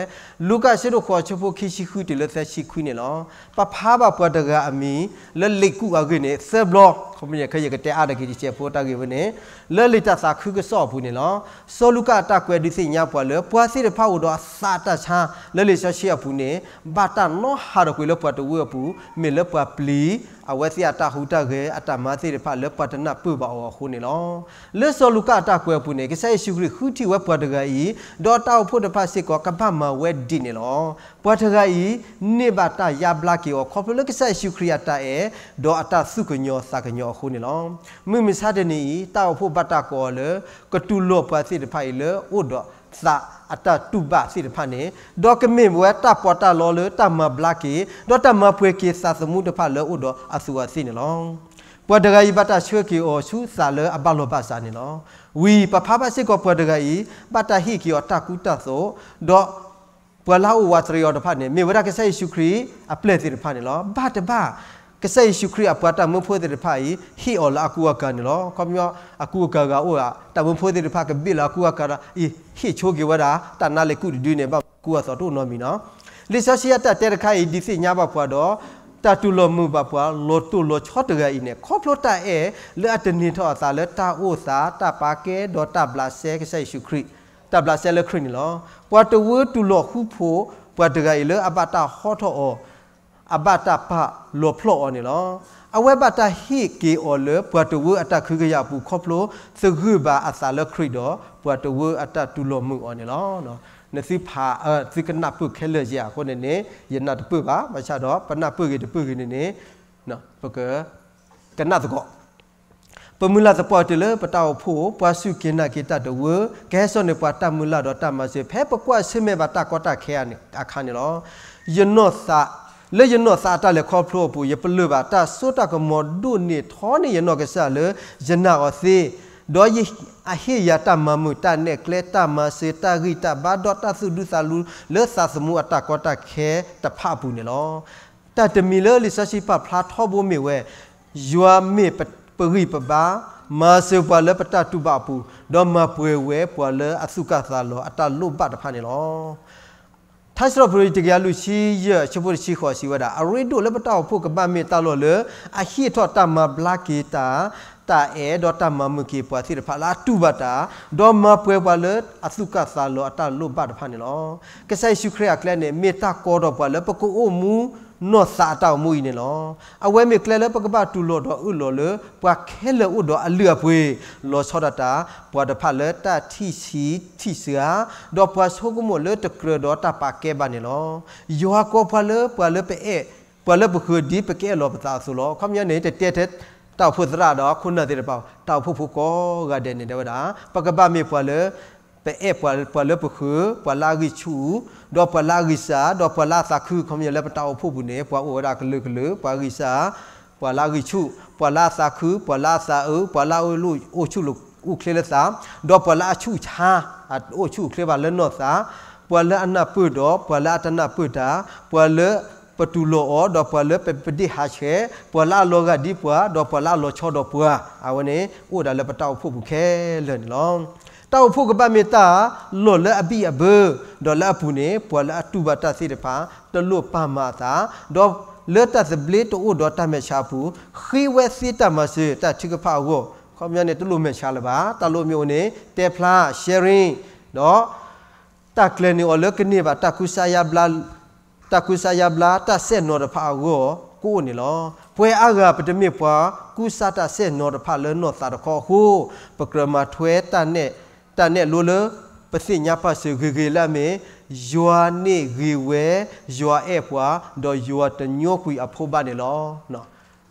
လူၤကၣ်အဆၢဒိၣ်ဃိး အဆၢဖိခံဆံဃုတုၤလၢသၢဆံခွံန့ၣ်လီၤ. ပဖးဘၣ်ပှၤတဂၤအမံၤ လၢလံာ်ကူးအဂ့ၢ်န့ၣ် သၢဘျီ, ခီပညီခဲအံၤယကတဲအါတက့ၢ်တစဲးဖိတၢ်ဂ့ၢ်ဝဲန့ၣ် လၢလံာ်တၢ်သးခုကစီၣ်အပူၤန့ၣ်လီၤ. စီၤလူၤကၣ်အတၢ်ကွဲးဒုးသ့ၣ်ညါပှၤလၢ ပှၤသ့ၣ်တဖၣ်အိၣ်ဒီးအသးတၢ်ဆါ လၢလံာ်စီဆှံအပူၤန့ၣ် ဘၣ်တၢ်နီၣ်ဟးထီၣ်ကွံာ်လၢပှၤတဝၢအပူၤ မ့ၢ်လၢပှၤပျံၤ အဝဲသ့ၣ်အတၢ်ဟူးတၢ်ဂဲၤ အတၢ်မၤသ့ၣ်တဖၣ်လၢပှၤတနၢ်ပၢၢ်ဘၣ်အီၤအဃိန့ၣ်လီၤ. လၢစီၤလူၤကၣ်အတၢ်ကွဲးအပူၤန့ၣ် ကစၢ်ယ့ၣ်ၡူးခရံာ်ဃုထံၣ်ဝဲပှၤတဂၤအံၤ ဒီးတၢ်အိၣ်ဖှိၣ်တဖၣ်စ့ၢ်ကီးကဘၣ်မၤဝဲဒ်န့ၣ်လီၤ. ပှၤတဂၤအံၤ န့ၢ်ဘၣ်တၢ်ယါဘျါက့ၤအီၤခီဖျိလၢကစၢ်ယ့ၣ်ၡူးခရံာ်အတၢ်အဲၣ် ဒီးအတၢ်သူၣ်ကညီၤသးကညီၤအဃိန့ၣ်လီၤ. မုၢ်မဆါတနံၤအံၤ တၢ်အိၣ်ဖှိၣ်ဘၣ်တၢ်ကိးအီၤလၢ ကတူၢ်လိာ်ပှၤသ့ၣ်တဖၣ်အံၤလၢအိၣ်ဒီးသးအတၢ်တူၢ်ဘၣ်သ့ၣ်တဖၣ်န့ၣ်, ဒီးကမ့ၢ်ဝဲတၢ်ပီးတၢ်လီလၢတၢ်မၤဘျါက့ၤ ဒီးတၢ်မၤပှဲၤက့ၤသးသမူတဖၣ်လၢအိၣ်ဒီးအသူးအသ့ၣ်န့ၣ်လီၤ. ပှၤတဂၤအံၤဘၣ်တၢ်ဆှၢက့ၤအီၤဆူသးလၢအဘၣ်လီၤဘၣ်စးန့ၣ်လီၤ. ဝံၤပဖးဘၣ်စ့ၢ်ကီးပှၤတဂၤအံၤ ဘၣ်တၢ်ဟ့ၣ်က့ၤအီၤတၢ်ကူတၢ်သိး, ဒီး ပှၤလၢအအိၣ်ဝးတရံးအီၤတဖၣ်န့ၣ် မ့ၢ်ဝဲဒၣ်ကစၢ်ယ့ၣ်ၡူးခရံာ်အပျဲၢ်သ့ၣ်တဖၣ်န့ၣ်လီၤ. ဘၣ်တဘၣ် ကစၢ်ယ့ၣ်ၡူးခရံာ်အပှၤတၢ်မၢဖိသ့ၣ်တဖၣ်အံၤ ဟ့ၣ်အီၤလၢအကူအကၤန့ၣ်လီၤ. ခီပညီအကူအကၤဂၤအိၣ်ဧါ, တၢ်မၢဖိသ့ၣ်တဖၣ်ကဘ့ၣ်လၢအကူအကၤဒီး အံၤဟ့ၣ်ဆိက့ၤဝဲဒၣ် တၢ်နါလ့ၤကူၣ်တဒုန့ၣ် ဘၣ်မနုၤကူအသီတအိၣ်နီတမံၤနီၤ. လံာ်စီဆှံအတၢ်တဲတခါအံၤ ဒုးသ့ၣ်ညါဘၣ်ပှၤဒီး တၢ်တူၢ်လိာ်မုာ်ဘၣ်ပှၤလီၤတိၢ်လီၤဆီတဂၤအံၤန့ၣ် ခီဖျိတၢ်အဲၣ်လၢအတန့ၢ်ထီၣ်အသးလၢတၢ်အိၣ်သး တၢ်ပာ်ကဲ ဒီးတၢ်ဘျးစဲကစၢ်ယ့ၣ်ၡူးခရံာ်, တၢ်ဘျးစဲလၢခရံာ်န့ၣ်လီၤ. ပှၤတဝၢတူၢ်လိာ်ဃူဖိး ပှၤတဂၤအံၤလၢအဘၣ်တၢ်ဟီထီၣ်အီၤ အဘၣ်တၢ်ပာ်လီၤဖျီၣ်အီၤန့ၣ်လီၤ. အဝဲဘၣ်တၢ်ဟ့ၣ်က့ၤအီၤလၢပှၤတဝၢအတၢ်ခုကယာ်အပူၤခီဖျိ သဂၢၢ်ဘၣ်အသးလၢခရံာ်ဒီး ပှၤတဝၢအတၢ်တူၢ်လိာ်မုာ်အီၤန့ၣ်လီၤ. နသုဖး သုကနၢ်ပၢၢ်ခဲလၢာ်ယဲၢ်အဃိန့ၣ်န့ၣ် ယနၢ်တပၢၢ်ဘၣ်, ဘၣ်ဆၣ်ဒီးပနၢ်ပၢၢ်ဂ့ၤတပၢၢ်ဂ့ၤန့ၣ်န့ၣ် ပက ကနၣ်သကိး ပမုၢ်လၢ်သပှၢ်တၢၢ်လၢပတၢ်အိၣ်ဖှိၣ် ပှၤစူၢ်က့ၤနာ်က့ၤတၢ်တဝၢ ကဟဲစိာ်န့ၢ်ပှၤတၢ်မုၢ်လၢ်ဒီးတၢ်မၤစၢၤ ဖဲပကွၢ်ဆၢၣ်မဲာ်ဘၣ်တၢ်ကီတၢ်ခဲအခါန့ၣ်လီၤ. ယနီၢ်သး လၢယနီၢ်သးအတၢ်လဲၤခီဖျိအပူၤ ယပလၢၢ်ဘၣ်တၢ်စိတၢ်ကမီၤဒိၣ်န့ၢ်ထီန့ၢ်ယနီၢ်ကစၢ်လၢ ယနာ်အီၤသ့, ဒီးအဟ့ၣ်ယၤတၢ်မၤမုာ်တၢ်နဲၣ်ကျဲ တၢ်မၤစၢၤ တၢ်ဂံၢ်တၢ်ဘါ ဒီးတၢ်သူၣ်ဒူသးလူလၢသးသမူအတၢ်ကီတၢ်ခဲတဖၣ်အပူၤန့ၣ်လီၤ. တၢ်တမံၤလၢလံာ်စီဆှံပာ်ဖျါထီဘိမ့ၢ်ဝဲ ယွၤမ့ၢ်ပဂံၢ်ပဘါ, မၤစၢၤပှၤလၢပတၢ်တူၢ်ဘၣ်အပူၤ, ဒီးမၤပှဲၤဝဲပှၤလၢအသူၣ်ကၢ်သးလီၤအတၢ်လိၣ်ဘၣ်တဖၣ်န့ၣ်လီၤ. ထါစံးထီၣ်ပတြၢၤတကယၤလွံၢ်ဆံယဲၢ် အဆၢဖိတဆံဃိးစံးဝဲဒၣ်, အရ့ဒိၣ်လၢပတၢ်အိၣ်ဖှိၣ်ကဘၣ်မ့ၢ်တၢ်လီၢ်လၢ အဟ့ၣ်ထီၣ်တၢ်မၤဘျါက့ၤတၢ်, တၢ်အဲၣ်ဒီးတၢ်မၤမုာ်က့ၤပှၤသ့ၣ်တဖၣ်လၢအတူၢ်ဘၣ်တၢ်, ဒီးမၤပှဲၤပှၤလၢအသူၣ်ကၢ်သးလီၤအတၢ်လိၣ်ဘၣ်တဖၣ်န့ၣ်လီၤ. ကစၢ်ယ့ၣ်ၡူးခရံာ်အကျဲန့ၣ် မ့ၢ်တၢ်ကီဒီးပှၤလၢပကအိၣ်မူနီၢ်သးအတၢ်အိၣ်မူအံၤန့ၣ်လီၤ. အဝဲမ့ၢ်ကျဲလၢပကဘၣ်တူၢ်လိာ်ဒီးအၢၣ်လီၤလၢ ပှၤခဲလၢာ်အိၣ်ဒီးအလုၢ်အပှ့ၤ, လီၤဆီဒၣ်တၢ် ပှၤတဖၣ်လၢတၢ်ထံၣ်ဆံးထံၣ်စှၤ, ဒီးပှၤဆိကမိၣ်လၢတကြၢးဒီးတၢ်ပာ်ကဲဘၣ်န့ၣ်လီၤ. ယွၤကိးပှၤလၢပှၤလၢပအဲၣ်, ပှၤလၢပဃၢၤဒ်ပကအဲၣ်လီၤပသးအသိးလီၤ. ခီပညီန့ၣ် တတဲထဲတၢ်အိၣ်ဖှိၣ်သရၣ်ဒီးခိၣ်နၢ်သ့ၣ်တဖၣ်, တၢ်အိၣ်ဖှိၣ်ဖိကိးဂၤဒဲးန့ၣ် တဲဝဲဒၣ် ပကဘၣ်မ့ၢ်ပှၤလၢ ပအဲၣ်ပှၤလၢပဃၢၤ, ပှၤလၢအဂံၢ်ဆူၣ်, ဒီးပှၤလၢအဂံၢ်စၢ်, ဒီးပှၤလၢအသးခု, ခီပညီလၢပတၢ်အိၣ်ဖှိၣ်ပူၤန့ၣ် ပှၤအိၣ်ဝဲဒၣ်ကလုာ်ကလုာ်, ပှၤဂံၢ်စၢ်, ပှၤလၢအဂံၢ်ဆူၣ်, ပှၤလၢအသးခု, ပှၤလၢအသးအုး, ပှၤလၢအအိၣ်ဆူၣ်အိၣ်ချ့လၢသး, ဒီးပှၤလၢအဆူၣ်ဆါ, အအိၣ်ဆူၣ်အိၣ်ချ့ဘၣ်လၢနီၢ်သး, ပှၤလၢအနၢ်ပၢၢ်ဒီးပှၤလၢအတနၢ်ပၢၢ်တၢ်, ပှၤလၢပတူၢ်လိာ်အီၤဒီးပှၤလၢပပဒ့ၣ်ဟးဆှဲး, ပှၤလၢအလီၤဂာ်ဒ်ပှၤ ဒီးပှၤလၢအလီၤဆီဒီးပှၤ, အဝဲန့ၣ် အိၣ်ဒၣ်လၢပတၢ်အိၣ်ဖှိၣ်ပူၤခဲလၢာ်န့ၣ်လီၤ. တၢ်အိၣ်ဖှိၣ်ကဘၣ်မ့ၢ်တၢ်လီၢ်လၢအဘံၣ်အဘၢ, ဒီးလၢအပူၤန့ၣ် ပှၤလၢအတူၢ်ဘၣ်တၢ်သ့ၣ်တဖၣ် တလိၣ်ပာ်မၤအသး, ဒီးလၢတၢ်သဘျ့တအိၣ်ဒီးတၢ်မဲာ်ဆှးအပူၤ, ဃ့ဝဲသ့တၢ်မၤစၢၤ တၢ်ထုကဖၣ်အဂီၢ်, ခီပညီန့ၣ် တလိၣ်မဲာ်ဆှးလၢၤဘၣ်, တၢ်လိၣ်မ့ၢ်အိၣ်န့ၣ် တဲဖျါ sharing ဒီး တၢ်ကျဲၤန့ၢ်အီၤလၢကန့ၢ်ဘၣ် တၢ်ကူစါယါဘျါ တၢ်ကူစါယါဘျါ တၢ်စဲၣ်နီၤတဖၣ်အဂီၢ် ကအိၣ်န့ၣ်လီၤ. ပဝဲအါဂၤပတမ့ၢ်ပှၤကူစါတၢ်စဲၣ်နီၤတဖၣ်လၢနီၢ်သးတခီအဃိ, ပကြၢးမၤထွဲတၢ်နဲၣ်လိလၢ ပသ့ၣ်ညါပာ်စၢၤဂ့ၤဂ့ၤလၢအမ့ၢ် ယွၤန့ၢ်ဂ့ၤဝဲ, ယွၤအဲၣ်ပှၤ, ဒီးယွၤတညိကွံာ်အဖိဘၣ်န့ၣ်လီၤ.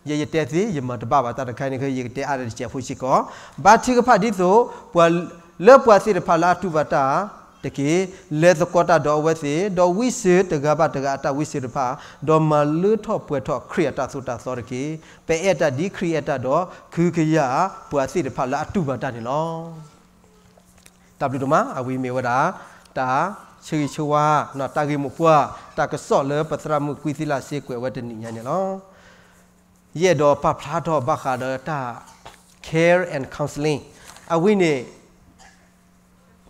ယဲယတဲသ့ ယမၤတဘၣ်ဘၣ်တၢ်တခါန့ၣ် ယကတဲအါတစဲးဖိစ့ၢ်ကီး, ဘါထုကဖၣ်ဒ်သိး ပှၤလၢပှၤသ့ၣ်တဖၣ်လၢအတူၢ်ဘၣ်တၢ်တက့ၢ်, လဲၤသကိးတၢ်ဒီးအဝဲသ့ၣ်, ဒီးဝံစၢၤတဂၤဘၣ်တဂၤအတၢ်ဝံစၢၤတဖၣ်, ဒီးမၤလၢထီၣ်ပှဲၤထီၣ်ခရံာ်အတၢ်သိၣ်တၢ်သီတက့ၢ်. ပအဲၣ်တၢ်ဒ်ခရံာ်အဲၣ်တၢ်ဒီး ခုကယာ်ပှၤသ့ၣ်တဖၣ်လၢအတူၢ်ဘၣ်တၢ်န့ၣ်လီၤ. တၢ်ဘျုးဒိၣ်မး အဝဲမ့ၢ်ဝဲဒၣ် တၢ်ဆၢဂ့ၤဆၢဝါ, တၢ်ဂ့ၢ်မိၢ်ပှၢ်, တၢ်ကစီၣ်လၢပသရၣ်မုၣ်ကွံသံလၢ်စ့ကွဲးဝဲတနံၤညါန့ၣ်လီၤ. ယအဲၣ်ဒိးပာ်ဖျါထီၣ်ဘၣ်ဃးဒီးတၢ် care and counseling အဝဲန့ၣ်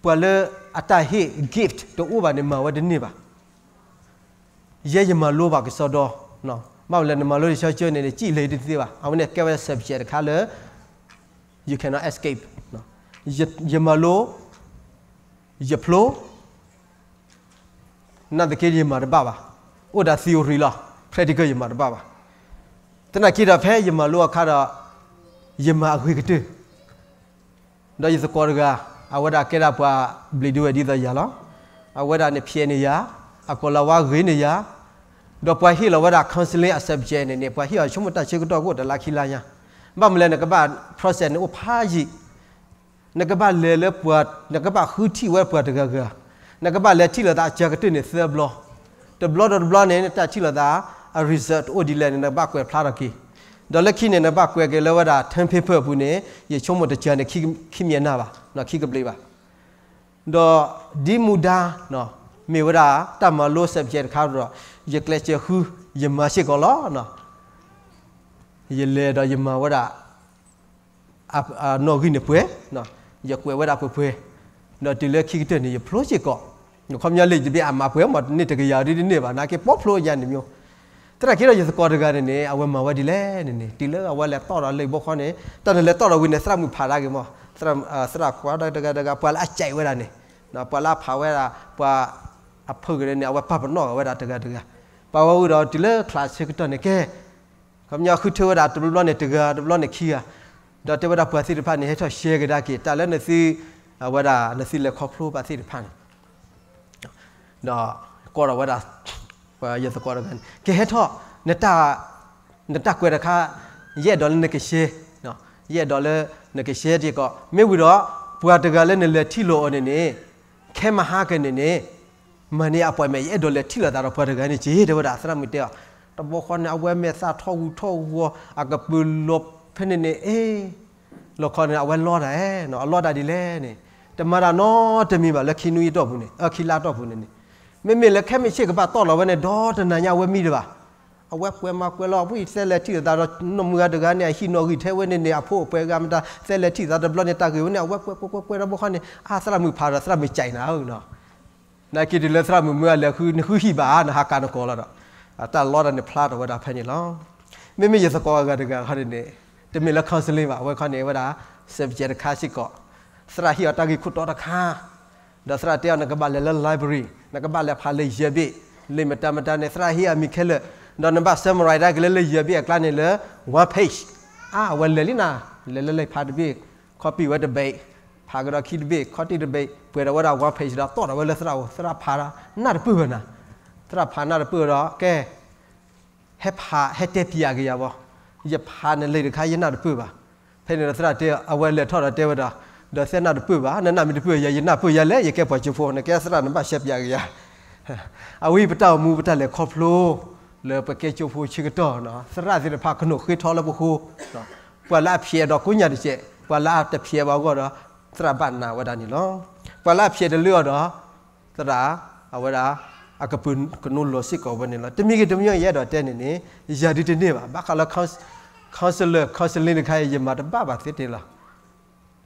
ပှၤလၢအတၢ်ဟ့ၣ် gift တအိၣ်ဘၣ်န့ၣ် မၤဝဲတန့ၢ်ဘၣ်. ယဲယမၤလိဘၣ်ကစီဒီ, ဘၣ်မနုၤလဲၣ် နမၤလိလံာ်စီဆှံန့ၣ် နစံၣ်လၢတသ့ဘၣ်. အဝဲန့ၣ်ကဲဝဲ subject တခါလၢ you cannot escape. ယမၤလိ, ယဖျိ, နာ်သက့ယမၤတဘၣ်ဘၣ်. အိၣ်ဒၣ် theory လီၤ, practical ယမၤတဘၣ်ဘၣ်. သနာ်က့ဒီးဖဲယမၤလိအခါဒီး ယမၤအဂ့ၤကတၢၢ် ဒီးယသကိးတဂၤ အဝဲဒၣ်ကဲဒၣ်ပှၤဘျံးဒိဝဲဒ်သိးယၤလီၤ. အဝဲဒၣ်န့ၣ်ဖျဲးန့ၢ်ယၤ, အကိာ်လၤဝါဂ့ၤန့ၢ်ယၤ, ဒီးပှၤဟ့ၣ်လီၤဝဲဒၣ် counseling အ subject န့ၣ်န့ၣ် ပှၤဟ့ၣ်အီၤဆိကမိၣ်တၢ်ဆၢကတီၢ်ကအိၣ်တလါခံလါညါ, ဘၣ်မနုၤလဲၣ် နကဘၣ် process န့ၣ်အိၣ်ဖးယံာ်, နကဘၣ်လဲၤလၢပှၤ, နကဘၣ်ဃုထံၣ်ဝဲပှၤတဂၤဂၤ, နကဘၣ်လဲၤထံၣ်လိာ်သးအစှၤကတၢၢ်န့ၣ်သၢဘျီ, တဘျီဒီးတဘျီန့ၣ် နတၢ်ထံၣ်လိာ်သး အ result တအိၣ်ဒ်လဲၣ်န့ၣ် နကဘၣ်ကွဲးဖျါထီၣ်က့ၤ, ဒီးလၢခံန့ၣ် နဘၣ်ကွဲးက့ၤလၢဝဲဒၣ် term paper အပူၤန့ၣ် ယဆိကမိၣ်တစှၤန့ၣ် ခံမံၤအနၢ်ဘၣ်, ခံကဘျံးဘၣ်. ဒီးဒ်မူဒါ မ့ၢ်ဝဲဒၣ်တၢ်မၤလိ subject တခါဒီး ယကျဲးစၢးဃု ယမၤစ့ၢ်ကီးလီၤ. ယလဲၤဒီးယမၤဝဲဒၣ် နီၣ်ဂံၢ်န့ၣ်ပှဲၤ, ယကွဲးဝဲဒၣ်ပှဲၤပှဲၤ, ဒီးတုၤလၢခံကတၢၢ်န့ၣ် ယဖျိစ့ၢ်ကီး, ခီပညီလၢယတဘၣ်အမၤပှဲၤမး တန့ၢ်တကယၤဒ်တန့ၢ်ဘၣ် နာ်က့ပီဖျိညါန့ၣ်မ့ၢ်, သနာ်က့ဒီးယသကိးတဂၤန့ၣ်န့ၣ် အဝဲမၤဝဲဒ်လဲၣ်န့ၣ်န့ၣ် တုၤလၢအဝဲလဲၤတီၣ်ဒီးလံာ်ဘီဃီန့ၣ် တၢ်န့ၣ်လဲၤတီၣ်ဒီးဝံၤန့ၣ် သရၣ်မုၣ်ဖးဒၣ်က့ၤမး, သရၣ်ကွၢ်ဒီးတဂၤတဂၤ ပှၤလၢအစဲးဝဲဒၣ်န့ၣ်, ပှၤလၢအဖးဝဲဒၣ် ပှၤ အဖုၣ်ကရၢန့ၣ် အဝဲပာ်ပနီၣ်ဝဲဒၣ်တဂၤတဂၤ, ပာ်ဝဲဝံၤဒီးတုၤလၢ class ဆၢကတီၢ်န့ၣ်ကဲ ခီပညီဃုထၢဝဲဒၣ်တဘျီဘျီန့ၣ်တဂၤ တဘျီန့ၣ်ခံဂၤ, ဒီးတဲဝဲဒၣ်ပှၤသ့ၣ်တဖၣ်န့ၣ် ဟဲထီၣ် share ကဒါက့ၤ တၢ်လၢနသု, အဝဲဒၣ်နသုလဲၤခီဖျိဘၣ်သ့ၣ်တဖၣ်န့ၣ်, ဒီးကိးထီၣ်ဝဲဒၣ် ပှၤယသကိးတဂၤန့ၣ် ကဟဲထီၣ်, နတၢ်ကွဲးတခါ ယအဲၣ်ဒိးလၢနက share, ယအဲၣ်ဒိးလၢနက share စ့ၢ်ကီး မ့ၢ်ဝံၤဒီး ပှၤတဂၤလၢနလဲၤထံၣ်လိာ်အီၤန့ၣ်န့ၣ် ခဲမဟါကန့ၣ်န့ၣ် မၤန့ၢ် appointment ယအဲၣ်ဒိးလဲၤထံၣ်လိာ်သးဒီးပှၤတဂၤန့ၣ်က့ တဲဝဲဒၣ်သရၣ်မုၣ်တဲအီၤ, တဘျီဃီန့ၣ် အဝဲမဲာ်သၣ်ထီၣ်ဂူာ်ထီၣ်ဂီၤ အကပုာ်လီၤဖဲန့ၣ်န့ၣ် အ့ လီခီန့ၣ် အဝဲလီတၢ်, အလီတၢ်ဒ်လဲၣ်န့ၣ် တမၤတၢ်နီတမံၤဘၣ်လၢခံနွံအတီၢ်ပူၤန့ၣ် အခံလါအတီၢ်ပူၤန့ၣ်န့ၣ်, မ့မ့ၢ်လၢခဲမုၢ်ဆ့ၣ်ကဘၣ်တီၣ်လီၤဝဲန့ၣ် ဒီတနၤညါအဝဲမံတဘၣ်, အဝဲကွဲးမၤကွဲးလီၤ အဝဲသဲလဲၤထံၣ်လိာ်သးဒီးနီၢ်မုၢ်ဂၤတဂၤန့ၣ် အဟံၣ်နီၣ်ဂံၢ်ထဲဝဲန့ၣ်န့ၣ် အဖိအပှဲၤဂၤမတၤ သဲလဲၤထံၣ်သးတဘျီန့ၣ် တၢ်ဂ့ၢ်ဝဲန့ၣ် အဝဲကွဲးကွဲးကွဲးကွဲးဒီးဘျီဃီန့ၣ် အသရၣ်မုၣ်ဖးဒီးသရၣ်မုၣ်စဲးနၤဧၢနီၤ နာ်က့တုၤလၢသရၣ်မုၣ်မုၢ်အလဲၤဃု နဃုဟံၣ်ဘၣ် နဟးကးနကိးလီၤဒီး တၢ်လီတၢ်န့ၣ်ဖျါထီၣ်ဝဲဒၣ်ဖဲန့ၣ်လီၤ. မ့မ့ၢ်ယသကိးအဂၤတဂၤခီန့ၣ်န့ၣ် တမ့ၢ်လၢ counseling ဘၣ် အဝဲခီန့ၣ်ဝဲဒၣ် subject တခါစ့ၢ်ကီး သရၣ်ဟ့ၣ်အီၤတၢ်ဂ့ၢ်ခိၣ်တီတခါ ဒီးသရၣ်တဲအီၤ နကဘၣ်လဲၤလၢ library နကဘၣ်လဲၤဖးလၢယဲၢ်ဘ့ၣ် လၢမတၤမတၤန့ၣ် သရၣ်ဟ့ၣ်အမံၤခဲလၢာ် ဒီးနဘၣ် summarize ဒၣ်က့ၤလၢလၢယဲၢ်ဘ့ၣ်အကျါန့ၣ်လၢ one page အါ အဝဲလဲၤလံနၤ လဲၤလၢလံဖးတဘ့ၣ် copy ဝဲတဘ့ၣ် ဖးကဒီးခံတဘ့ၣ် ခီၣ်တံၢ်တဘ့ၣ် ပှဲၤဒီးဝဲဒၣ် one page ဒီးတီၣ်ဒီးဝဲလၢသရၣ်အအိၣ် သရၣ်ဖးဒီး နၢ်တပၢၢ်ဘၣ်နၤ သရၣ်ဖးနၢ်တပၢၢ်ဒီး ကဲ ဟဲဖး ဟဲတဲပျးက့ၤယၤဘၣ် ယဖးနလံာ်တခါ ယနၢ်တပၢၢ်ဘၣ်. ဖဲန့ၣ်ဒီးသရၣ်တဲ အဝဲလဲၤထီၣ်ဒီးတဲဝဲဒၣ် ဒီးသဲနၢ်တပၢၢ်ဘၣ် နနၢ်မ့ၢ်တပၢၢ်ယၤ ယနၢ်ပၢၢ်ယၤလဲၣ် ယကဲပှၤကၠိဖိ နကဲသရၣ်နဘၣ်ရှဲပျးက့ၤယၤ အဝဲအံၤပတၢ်အိၣ်မူပတၢ်လဲၤခီဖျိ လၢပကဲကၠိဖိဆၢကတီၢ်နီၤ သရၣ်သ့ၣ်တဖၣ်ကနိးဃ့ထီလၢပဃိ ပှၤလၢအဖျဲးဒီးကိးညါတကဲး ပှၤလၢအတဖျဲးဘၣ်အဂီၢ်ဒီး သရၣ်ဘၣ်နာ်ဝဲဒၣ်န့ၣ်လီၤ. ပှၤလၢအဖျဲးတလၢအီၤဒီး သရၣ် အဝဲဒၣ် အကပုာ်ကနိးလီၤစ့ၢ်ကီးဝဲန့ၣ်လီၤ. တမံၤဂ့ၤတမံၤဂ့ၤ ယအဲၣ်ဒိးတဲန့ၣ်န့ၣ် ယၤဒုးတန့ၢ်ဘၣ် ဘၣ်ဃးလၢ counselor counseling တခါအံၤ ယမၤတဘၣ်ဘၣ်သ့တ့ၢ်လီၤ.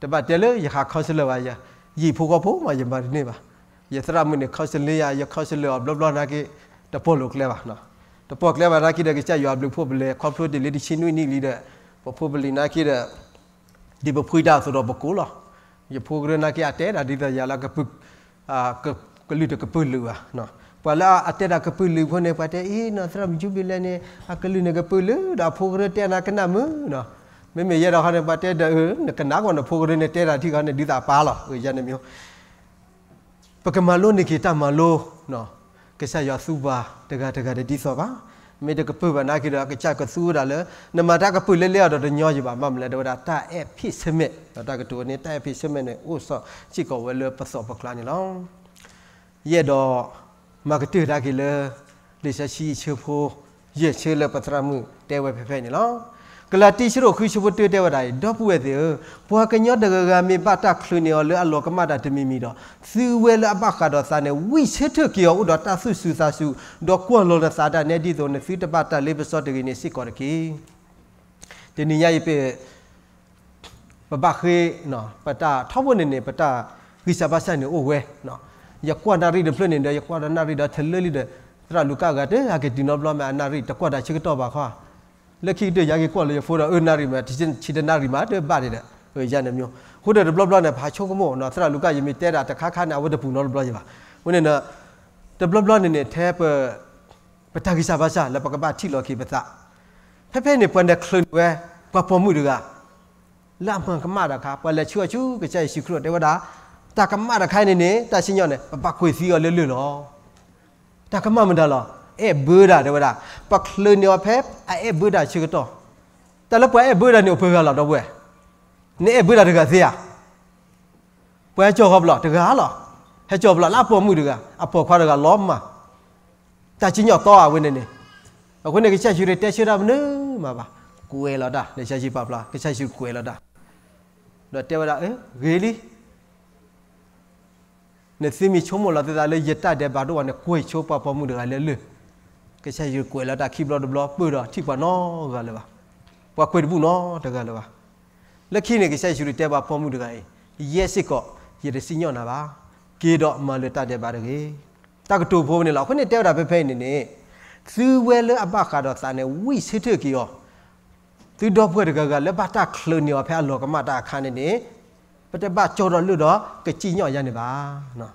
တဘၣ်တဲလၢယဃး counselor ဘၣ်ယၤ ယဟံၣ်ဖိဃီဖိမး ယမၤတန့ၢ်ဘၣ်. ယသရၣ်မုၣ်န့ၣ် counseling ယၤ ယ counselor အီၤဘျီဘျီနာ်က့ တပီၢ်လိာ်ကျဲဘၣ် တပီၢ်ကျဲဘၣ်နာ်က့ဒီး ကစၢ်ယွၤအဘျုးအဖှိၣ် ပလဲၤခီဖျိတ့ၢ်လံတဆံနွံနံၣ်လံဒီး ပဖိပလံၤနာ်က့ဒီး ဒ်ပဖှံတၢ်အသိးဒီးပကိးလီၤ. ယဖိကရၢနာ်က့ အတဲဒၣ်ဒ်သိးယၤလၢ ကလုၢ်တကပုာ်လုာ်ဘၣ်. ပှၤလၢအတဲဒၣ်ကပုာ်လုာ်ဖိန့ၣ် ပှၤတဲအံၤနီၤ သရၣ်မုၣ်ကၠူဘ့ၣ်လဲၣ်န့ၣ် အကလုၢ်န့ၣ်ကပုာ်လုာ်ဒီး အဖိကရၢတဲနၤကနၣ်မုာ်နီၤ. မ့မ့ၢ်ယဲဒၣ်ခီန့ၣ် ပှၤတဲဒီး နကနၣ်ကီး နဖိကရၢန့ၣ်တဲတၢ်ထံၣ်ခီန့ၣ် ဒ်သိးအပၢ်လီၤ ယၤန့ၣ်မ့ၢ် ပကမၤလိန့ၢ်က့ၤတၢ်မၤလိ ကစၢ်ယွၤသူပှၤတဂၤတဂၤတဒ်သိးဘၣ်. မ့ၢ်တကပုာ်ဘၣ်နာ်က့ဒီး အကစၢ်ကသူဝဲဒၣ်လၢ နမၤတၢ်ကပုာ်လၢလဲအီၤဒီးတညီယံၤဘၣ် ဘၣ်မနုၤလဲၣ် တဲဝဲဒၣ်တၢ်အဲၣ်ဖ့းဆၢမဲာ် ဒီးတၢ်ကတိၤဝဲန့ၣ် တၢ်အဲၣ်ဖ့းဆၢမဲာ်န့ၣ် အိၣ်ဆိးစ့ၢ်ကီးဝဲလၢပသီၣ်ပကျါန့ၣ်လီၤ. ယအဲၣ်ဒိး မၤကတၢၢ်တၢ်က့ၤလၢ လံာ်စီဆှံအဆၢဖိ ယဲၢ်ဆၢလၢပသရၣ်မုၣ်တဲဝဲဖဲဖဲန့ၣ်လီၤ. ကလၤတံ ဆၢဒိၣ်ဃု ဆၢဖိတၢတဲဝဲဒၣ်အံၤ ဒီပုၢ်ဝဲၢ်သ့ၣ်ဧၢ, ပှၤကညီတဂၤဂၤမ့ၢ်ဘၣ်တၢ်ချုးန့ၢ်အီၤလၢအလီၤကမၣ်တၢ်တမံၤမံၤဒီး, သုဝဲလၢအဘၣ်ဃးဒီးသးန့ၣ် ဝံၢ်ဆၢထၢၣ်က့ၤအီၤအိၣ်ဒီးတၢ်သူၣ်စူၤသးစူၤ, ဒီးကွၢ်လီၤနသးဒၣ်နဲဒ်သိး နသုတဘၣ်တၢ်လ့ပစီတဂ့ၤန့ၣ်စ့ၢ်ကီးတက့ၢ်. တနံၤညါအံၤ ပဘၣ်ဃ့ ပတၢ်ထီဘိန့ၣ်န့ၣ် ပတၢ်ဂံၢ်စၢ်ဘါစၢ်န့ၣ်အိၣ်ဝဲ, ယကွၢ်နၣ်ရံၣ်တဖျၢၣ်န့ၣ်ဒီး ယကွၢ်ဒီးနၣ်ရံၣ်ဒီးထလၢလံဒီး သရၣ်လူၤကၣ်ဂၤတဟဲက့ၤတုၤနီတဘျီမး အနၣ်ရံၣ်တကွၢ်တၢ်ဆၢကတီၢ်ဘၣ်ခီ, လၢခံကတၢၢ်ယၤက့ၤကွၢ်လၢယဖိဒီး အၢ နၣ်ရံၣ်မး ဆံတနၣ်ရံၣ်မးတဘၣ်ဒံးဒီး ယၤန့ၣ်မ့ၢ်, အဃိဒီးတဘျီဘျီန့ၣ် ပဟးဆိကမိၣ်နီၤ သရၣ်လူၤကၣ်ယမ့ၢ်တဲဒၣ်တခါခါန့ၣ် အဝဲတပူၤနီတဘျီယၤဘၣ်, အဃိန့ၣ် တဘျီဘျီန့ၣ်န့ၣ် ထဲပ ပတၢ်ဂံၢ်စၢ်ဘါစၢ်လၢပကဘၣ်ထံၣ်လီၤက့ၤပသး, ဖဲဖဲန့ၣ် ပှၤလဲၤချုးန့ၢ်ဝဲ ပှၤပိာ်မုၣ်တဂၤ လၢအမၤကမၣ်တခါ, ပှၤလဲၤဆှၢအီၤဆူကစၢ်ယ့ၣ်ၡူးခရံာ် တဲဝဲဒၣ်, တၢ်ကမၣ်တခါအံၤန့ၣ်န့ၣ် တၢ်စံၣ်ညီၣ်န့ၣ် ပဘၣ်ကွံာ်သံအီၤလၢလၢၢ်လီၤ. တၢ်ကမၣ်မတၤလဲၣ်, အဲၣ်ဘၢတၢ် တဲဝဲဒၣ်, ပချုးန့ၢ်အီၤဖဲအအဲၣ်ဘၢတၢ်အဆၢကတီၢ်, တၢ်လၢပှၤအဲၣ်ဘၢတၢ်န့ၣ်အိၣ်ပှဲၤဂၤလီၤ ဒီပုၢ်ဝဲၢ်, နအဲၣ်ဘၢတၢ်တဂၤသ့ဧါ. ပှၤဟဲကၠီၣ်ဃီၤပလီၢ်တဂၤလီၤ, ဟဲကၠီၣ်ပလီၢ်လၢအပိာ်မုၣ်တဂၤ, အပိာ်ခွါတဂၤလီၤမၢ်, တၢ်စံၣ်ညီၣ်တီဧါဝဲန့ၣ်န့ၣ်, အဃိန့ၣ် ကစၢ်ယ့ၣ်ၡူးတတဲဆၢတၢ်မနုၤမးဘၣ်, ကွဲးလီၤတၢ်, လံာ်စီဆှံပာ်ဖျါ ကစၢ်ယ့ၣ်ၡူးကွဲးလီၤတၢ်, ဒီးတဲဝဲဒၣ်, ဂ့ၤလံ နသုမ့ၢ်ဆိကမိၣ်လီၤသုသးလၢယတၢ်ဒဲးဘးတအိၣ်ဘၣ်န့ၣ် ကွံာ်ဆိပှၤပိာ်မုၣ်တဂၤလၢလၢၢ်, ကစၢ်ယ့ၣ်ၡူးကွဲးလီၤတၢ်ခံဘျီတဘျီ ပၢၢ်ဒီးထံၣ်ပှၤနီတဂၤလၢၤဘၣ်, ပှၤကွဲးတဘူၣ်နီတဂၤလၢၤဘၣ်. လၢခံန့ၣ် ကစၢ်ယ့ၣ်ၡူးတတဲပှၤပိာ်မုၣ်တဂၤအံၤ, ယဲစ့ၢ်ကီး ယတစံၣ်ညီၣ်နၤဘၣ်, က့ၤဒီးမၤလၢတၢ်ဒဲးဘးတဂ့ၤ. တၢ်ကတိၤဖိန့ၣ်လီၤ. အဃိန့ၣ်တဲဝဲဒၣ်ဖဲဖဲအံၤန့ၣ်န့ၣ်, သုဝဲလၢအဘၣ်ဃးဒီးသးန့ၣ် ဝံၣ်ဆၢထၢၣ်က့ၤအီၤ, သုဒီပုၢ်ဝဲၢ်တဂၤဂၤလၢဘၣ်တၢ်ချုးန့ၢ်အီၤဖဲအလီၤကမၣ်တၢ်အခါန့ၣ်န့ၣ်, ပတဘၣ်ကၠီဒီးလၢၢ်ဒီးကစံၣ်ညီၣ်ယၤန့ၣ်ဘၣ်.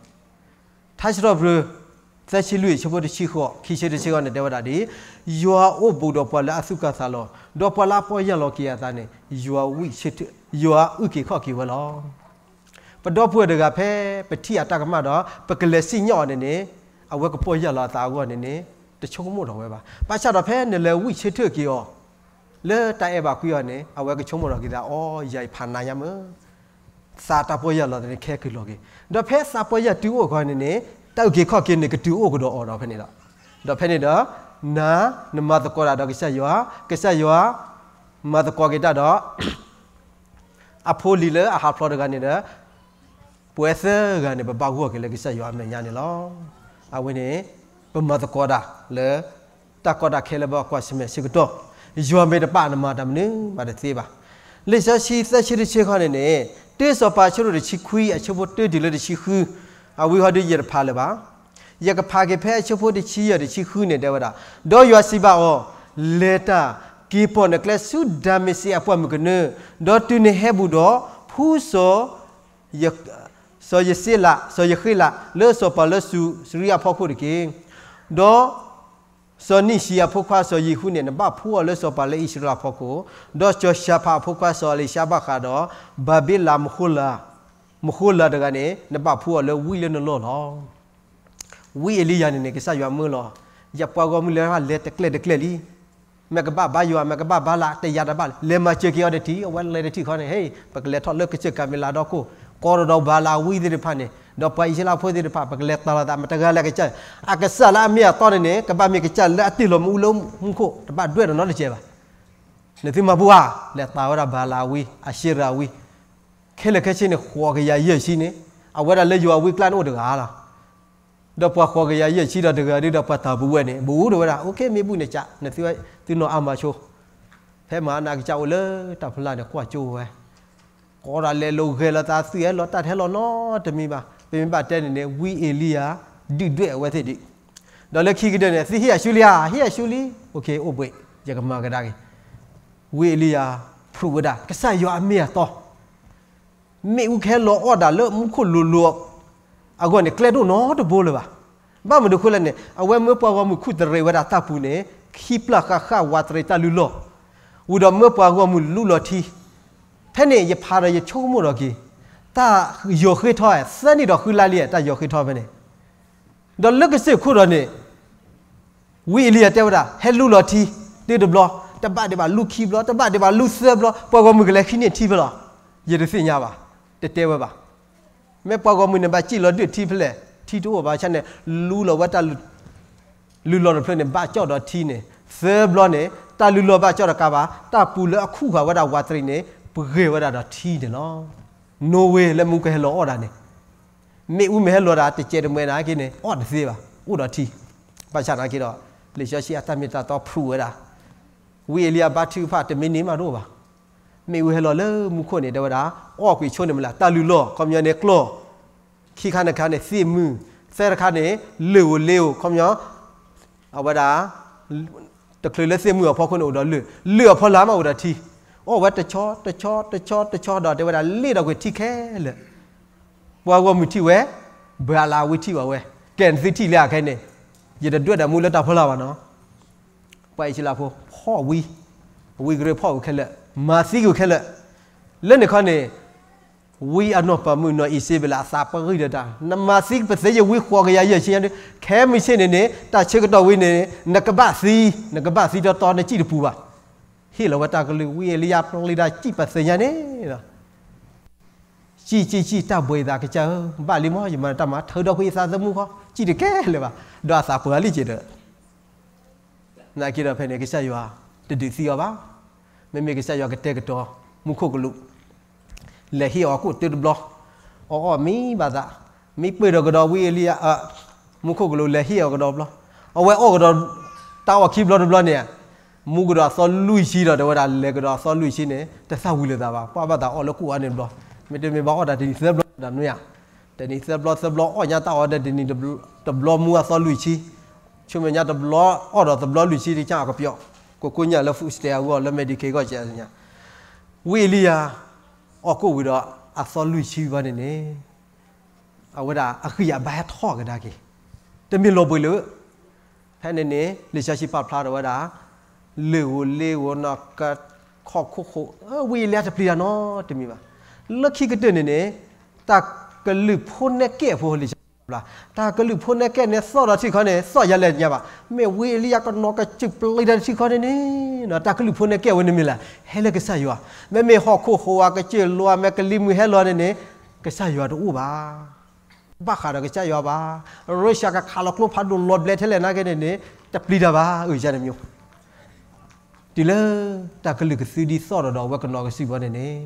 ထါစံးထီၣ်ပတြၢၤ သၢဆံလွံၢ် အဆၢဖိတဆံဃိး ခံဆံတဆံဃိးန့ၣ် တဲဝဲဒၣ်ဒ်, ယွၤအိၣ်ဘူးဒီးပှၤလၢအသူၣ်ကၢ်သးလီၤ, ဒီးပှၤလၢအပီၢ်ယၢ်လီၤက့ၤအသးန့ၣ်, ယွၤဝံၣ်ဆၢထၢၣ်, ယွၤအုၣ်က့ၤခီၣ်က့ၤဝဲလီၤ. ပဒီပုၢ်ဝဲၢ်တဂၤဖဲပထံၣ်အတၢ်ကမၣ်ဒီး ပကလဲၤစံၣ်ညီၣ်အီၤန့ၣ်န့ၣ်, အဝဲကပီၢ်ယၢ်လီၤအသးအဂီၢ်န့ၣ်န့ၣ်, တဆိကမိၣ်ထီၣ်ဝဲဘၣ်. ဘၣ်ဆၣ်ဒီးဖဲနလဲၤဝံၣ်ဆၢထၢၣ်က့ၤအီၤ လၢတၢ်အဲၣ်ဘၣ်ကွံအီၤန့ၣ် အဝဲကဆိကမိၣ်ထီၣ်က့ၤသး, အိ ယၤအံၤဖးနးညါမၢ်, သးတၢ်ပီၢ်ယၢ်လီၤသးန့ၣ် ခဲက့ၤလီၤက့ၤ, ဒီးဖဲသးပီၢ်ယၢ်တုၤအိၣ်ခီန့ၣ်န့ၣ်, တၢ်အုၣ်က့ၤခီၣ်က့ၤန့ၣ် ကတုၤအိၣ်ကဒီးအီၤဒီးဖဲန့ၣ်ဒီး, ဒီးဖဲန့ၣ်ဒီး, နၤ, နမၤသကိးတၢ်ဒီးကစၢ်ယွၤ, ကစၢ်ယွၤ မၤသကိးက့ၤတၢ်ဒီး အဖိလံၤလၢအဟးဖျိးတဂၤန့ၣ်ဒီး, ပဝဲသၢဂၤန့ၣ် ပဘၣ်ဂီၢ်က့ၤလၢကစၢ်ယွၤအမဲာ်ညါန့ၣ်လီၤ. အဝဲန့ၣ် ပမၤသကိးတၢ်လၢ တၢ်ကီတၢ်ခဲလၢပကွၢ်ဆၢၣ်မဲာ်ဆၢကတီၢ်, ယွၤမ့ၢ်တပာ်နမၤတၢ်မနုၤမးတသ့ဘၣ်. လံာ်စီဆှံသၢဆံတဆၢခီန့ၣ်န့ၣ်, တၢစီၤပၤအဆၢဒိၣ်တဆံခွံ အဆၢဖိတၢတုၤလၢတဆံဃု, အဝံၤဃီဒီးယတဖးလၢၤဘၣ်. ယကဖးက့ၤဖဲအဆၢဖိတဆံယဲၢ်တဆံဃုန့ၣ် တဲဝဲဒၣ်, ဒီးယွၤစံးဘၣ်အီၤ, လဲၤတၢ်, က့ၤပိာ်နကျဲဆူဒၤမ့းစ့းအပှၢ်မုၢ်ကနၢ, ဒီးတုၤနဟဲဘူးဒီး, ဖှူစီၤ စီၤယစ့လး, စီၤယဃ့လး လၢစီၤပၤလၢစူၤရံယၤအဖီခိၣ်တက့ၢ်. ဒီးစီၤနံၣ်ၡံအဖိခွါစီၤယံၤဟူန့ၣ် နဘၣ်ဖှူအီၤလၢစီၤပၤလၢအံၣ်စရ့လးအဖီခိၣ်, ဒီးစီၤၡၤဖးအဖိခွါစီၤအလံၤၡါဘၣ်ဃးဒီး ဘၤဘ့လးမဃိလး, မဃိလးတဂၤန့ၣ် နဘၣ်ဖှူအီၤလၢဝံလၢနလီၢ်လီၤ. ဝံအ့လံယၤန့ၣ်န့ၣ် ကစၢ်ယွၤမၢလီၤ, ယပှၤဂီၢ်မုၢ်လၢလဲၤတကျဲတကျဲလံ မ့ၢ်ကဘၣ်ဘါယွၤ မ့ၢ်ကဘၣ်ဘါလၢတယာ်တဘၣ် လဲၤမၤစၢၤက့ၤအီၤတထံၣ်, အဝဲလဲၤတထံၣ်ခီန့ၣ် ဟ့ၣ် ပကလဲၤထီၣ်လၢကစၢၢ်ကၤမ့လးဒီခိၣ်, ကိးဒီးဘၤလးအဝံသ့ၣ်တဖၣ်န့ၣ်, ဒီးပှၤအံၣ်စရ့လးဖိသ့ၣ်တဖၣ် ပကလဲၤတၢ်လီၤသး မတဂၤလဲၤကစၢ်, အကစၢ်လၢအမ့ၢ်အတီန့ၣ်န့ၣ် ကဘၣ်မ့ၢ်ကစၢ်လၢအတ့ၢ်လီၤမ့ၣ်အူလၢမူခိၣ် တဘၣ်ဒွဲၣ်တနီတစဲးဘၣ်. နသုမၤဘူၣ်ဧါ, လဲၤတၢ်ဝဲဒၣ်ဘၤလးအဝံ, အၤၡ့ရၤအဝံ, ခဲလၢာ်ခဲဆ့န့ၣ် ဃိးကယၤယဲၢ်ဆံန့ၣ်, အဝဲဒၣ်လၢယွၤအဝံကျါန့ၣ်အိၣ်တဂၤလီၤ. ဒီးပှၤဃိးကယၤယဲၢ်ဆံဒီးတဂၤဒ်ဒီးပှၤတၢ်ပူၤဝဲန့ၣ် ဘူးတဝဲဒၣ်, အိၣ်ခ့မ့ၢ်ဘူၣ်န့ၣ်က, နသု, သုနီၢ်အါမၤဆိ, ဖဲမၤနကစၢ်အိၣ်လၢတၢ်ဖီလာ်န့ၣ် ကွၢ်ကၠိဝဲ, ကိးဒီးလဲၤလိာ်ဂဲၤလိာ်သး သုဟဲလီၤတၢ်တဟဲလီၤနီတမံၤဘၣ်, ပမ့ၢ်ဘၣ်တဲန့ၣ်န့ၣ် ဝံအ့လံယၤ ဒုၣ်ဒွဲၣ်အဝဲသ့ၣ်ဒံး, ဒီးလၢခံကတၢၢ်န့ၣ် သုဟ့ၣ်ယၤဆူလံဧါ, ဟ့ၣ်ယၤဆူလံ, အိၣ်ဘှံး, ယကမၤကဒါက့ၤ, ဝံအ့လံယၤ ဖျိးဝဲဒၣ် ကစၢ်ယွၤအမ့ၢ်အတီ မ့ၣ်အူကဟဲလီၤအီၣ်ဒၣ်လၢမူခိၣ်လိၤလိၤအဂီၢ်န့ၣ် ကျဲတအိၣ်နီတဘိလၢၤဘၣ်. ဘၣ်မနုၤဃိလဲၣ်န့ၣ် အဝဲမၢပှၤဂီၢ်မုၢ်ခူၣ်တရံးဝဲဒၣ်တၢ်ပူၤန့ၣ် ခံပျၢ်ဃၣ်ဃၣ်ဝးတရံးတၢ်လုၢ်လီၢ်, ဝံၤဒီးမၢပှၤဂီၢ်မုၢ်လူလီၤထံ, ဖဲန့ၣ်ယဖးဒီးယဆိကမိၣ်ထီၣ်က့ၤ, တၢ်ယီၤဃ့ထီ သၢနံၣ်ဒီးဃုလါလံ တၢ်ယီၤဃ့ထီဖဲန့ၣ်, ဒီးလၢကစၢၢ်ခိၣ်ဒီးန့ၣ် ဝံအ့လံယၤတဲဝဲဒၣ် ဟဲလူလီၤထံ, တုၤတဘျီ, တဘၣ်ဒံးဘၣ်လူခံဘျီ, တဘၣ်ဒံးဘၣ်လူသၢဘျီ, ပှၤဂီၢ်မုၢ်ကလဲၤဃုန့ၢ်ထံဖဲလဲၣ်, ယတသ့ၣ်ညါဘၣ်, တတဲဝဲဘၣ်. မ့ၢ်ပှၤဂီၢ်မုၢ်န့ၣ် ဘၣ်စံၣ်လီၤဒုးထံဖဲလဲၣ်, ထံတအိၣ်ဘၣ်ဆၣ်န့ၣ်, လူလီၤဝဲတၢ်လုၢ်လီၢ်တဖျၢၣ်န့ၣ် ဘၣ်ကၠီၣ်ဒီးထံန့ၣ်, သၢဘျီန့ၣ် တၢ်လုၢ်လီၢ်ဘၣ်ကၠီၣ်တကးဘၣ်, တၢ်ပူၤလၢအခူၣ်ဃာ်ဝဲဒၣ်ဝးတရံးန့ၣ် ပဂဲၤဝဲဒၣ်ဒီးထံန့ၣ်လီၤ. နိဝ့လၢမူကဟဲလီၤအီၣ်ဒၣ်န့ၣ် မ့ၣ်အူမ့ၢ်ဟဲလီၤဒၣ်တစဲးတမှဲးနာ်က့န့ၣ် အီၣ်တသ့ဘၣ်, အိၣ်ဒီးထံ. ဘၣ်ဆၣ်နာ်က့ဒီး လံာ်စီဆှံအတၢ်မ့ၢ်တၢ်တီဖျိးဝဲဒၣ်, ဝံအ့လံယၤဘါထုကဖၣ်တမံၤန့ၣ်မးတအိၣ်ဘၣ်. မ့ၣ်အူဟဲလီၤလၢမူခိၣ်န့ၣ် တဲဝဲဒၣ်, အီၣ်ကွံာ်ဆိန့ၣ်မ့ၢ်လၢ တၢ်လုၢ်လီၢ် ခီပညီန့ၣ်ကျီၢ်, ခံခါတခါန့ၣ် သ့ၣ်မုၢ်, သၢတခါန့ၣ် လၢၢ်ဧိၤလ့ဧိၤ ခီပညီ အဝဲဒၣ် တချုးလၢသ့ၣ်မုၢ်အဖီခိၣ်န့ၣ်အိၣ်ဒီးလၢၢ်, လၢၢ်အဖီလာ်မးအိၣ်ဒီးထံ, အီၣ်ဝဲတဆီ တဆီ တဆီ တဆီဒီး တဲဝဲဒၣ် လ့ၣ်ဒီးကွံာ်ထံခဲလၢာ်. ပှၤဂီၢ်မုၢ်ထံၣ်ဝဲ, ဘၤလးအဝံထံၣ်ဘၣ်ဝဲ, ကဲနသုထံၣ်လၢအခဲန့ၣ်, ယတဒွဲၣ်ဒီးမူလၢတၢ်ဖီလာ်ဘၣ်နီၤ. ပှၤအံၣ်စရ့လးဖိ ဖီၣ်ဝံ, ဝံအကရၢၢ်ဖီၣ်ဝံၤခဲလၢာ်, မၤသံကွံာ်ခဲလၢာ်, လၢန့ၣ်ခီန့ၣ် ဝံအနီၢ်ပၤမုၣ်နီၢ်အံၤစ့ဘ့းလးအသးပဂံၢ်ဒီးတၢ်, နမၤသံပသ့ယဝံဃိးကယၤယဲၢ်ဆံညါဒုး, ခဲမုၢ်ဆ့ၣ်န့ၣ်န့ၣ် တၢ်ဆၢကတီၢ်ဝံၤန့ၣ် နကဘၣ်သံ, နကဘၣ်သံတီတီနစံၣ်တပူၤဘၣ်. ဟ့ၣ်လီၤဝဲတၢ်ကလုၢ် ဝံအ့လံယၤပျံၤတၢ်စံၣ်ပသ့ညါန့ၣ် စံၣ်စံၣ်စံၣ် တၢ်ဘှံးသးကစၢ်ဧၢ, ဘၣ်လံမ့ၢ် ယမၤတၢ်မၤထၢဒီးဃုအသးသမူခီ စံၣ်တကဲလၢၤဘၣ်, ဒီးအသးပှၢ်လံက့ၤဒီး နာ်က့ဒီးဖဲန့ၣ် ကစၢ်ယွၤတဒုးသံအီၤဘၣ်. မ့မ့ၢ်ကစၢ်ယွၤကတဲာ်ကတီၤ မူခိၣ်ကလူး လဲၤဟ့ၣ်အီၤကိၣ်တၢတဘျီ, အီၣ်အီၣ်မံဘၣ်သး, မံပၢၢ်ဒီးကဒီးဝံအ့လံယၤ, မူခိၣ်ကလူးလဲၤဟ့ၣ်အီၤကဒီးတဘျီ, အဝဲအီၣ်ကဒီး တၢ်အီၣ်ခံဘျီတဘျီန့ၣ် မူကဒီးအသီလွံၢ်ဆံဒီး တဲဝဲဒၣ်လဲၤကဒီးအသီလွံၢ်ဆံန့ၣ် တသၣ်ဝံၤလိာ်သးဘၣ်, ကွၢ်ဘၣ်သးအီၣ်လၢကိၣ်အါန့ၣ်တဘျီ, မ့တမ့ၢ်ဘၣ်အီၣ်တၢ်တနံၤသၢဘျီဒီးနွံဧါ, တနံၤသၢဘျီသၢဘျီအီၣ်ညါတၢ်အီၣ်ဒီးတနံၤတဘျီမူအသီလွံၢ်ဆံ, ဆူမဲာ်ညါတဘျီအီၣ်ဒီးသဘျီလွံၢ်ဆံတကါအကပျီ, ကိးကိညၣ်လၢ food stamp အဂီၢ်လၢ Medicaid ဂီၢ်ကဲညါ, ဝံအ့လံယၤ အီၣ်ကိၣ်ဝံၤဒီးအသီလွံၢ်ဆံဘၣ်န့ၣ်န့ၣ် အဝဲဒၣ်အဂံၢ်အဘါဟဲထီၣ်ကဒါက့ၤ, တမ့ၢ်လီၤဘှံးလၢၤ, ဖဲန့ၣ်န့ၣ် လံာ်စီဆှံပာ်ဖျါထီၣ်ဝဲဒၣ် လၢၢ်ဧိၤလ့ဧိၤနီၢ်ကဟီၣ်ခိၣ်ဃိး, ဝံအ့လံယၤတပျံၤတၢ်နီတမံၤဘၣ်. လၢခံကတၢၢ်န့ၣ်န့ၣ် တၢ်ကလုၢ်ဖိနဲကဲအဖိလံာ်စီဆှံပာ်ဖျါ, တၢ်ကလုၢ်ဖိနဲကဲန့ၣ် သီၣ်ဒီးထံၣ်ခီန့ၣ် သီၣ်ယၤလဲၣ်ညါဘၣ်, မ့ၢ်ဝံအ့လံယၤကနီၤကစၢ်ပျံၤတၢ်ထံၣ်ခီန့ၣ်န့ၣ် တၢ်ကလုၢ်ဖိနဲကဲဝဲန့ၣ်မ့ၢ်လဲၣ်, ဟဲလၢကစၢ်ယွၤ, မ့မ့ၢ်ဟီၣ်ခိၣ်ဃိးဝဲကစၢၢ်လိၤ မ့ၢ်ကလံၤမုၢ်ဟဲလီၤန့ၣ်န့ၣ် ကစၢ်ယွၤတအိၣ်ဘၣ် ဘၣ်ဃးဒီးကစၢ်ယွၤဘၣ်. Russia ကခးလီၤကျိဖးဒိၣ်လီၤဘျဲထဲလဲၣ်နာ်က့န့ၣ်န့ၣ် တပျံၤတၢ်ဘၣ် အၢ ယၤတမံၤ, တုၤလၢတၢ်ကလုၢ်ကသုဒ်သိးဒီးဒီးအဝဲကနီၤကစၢ်ဘီန့ၣ်န့ၣ်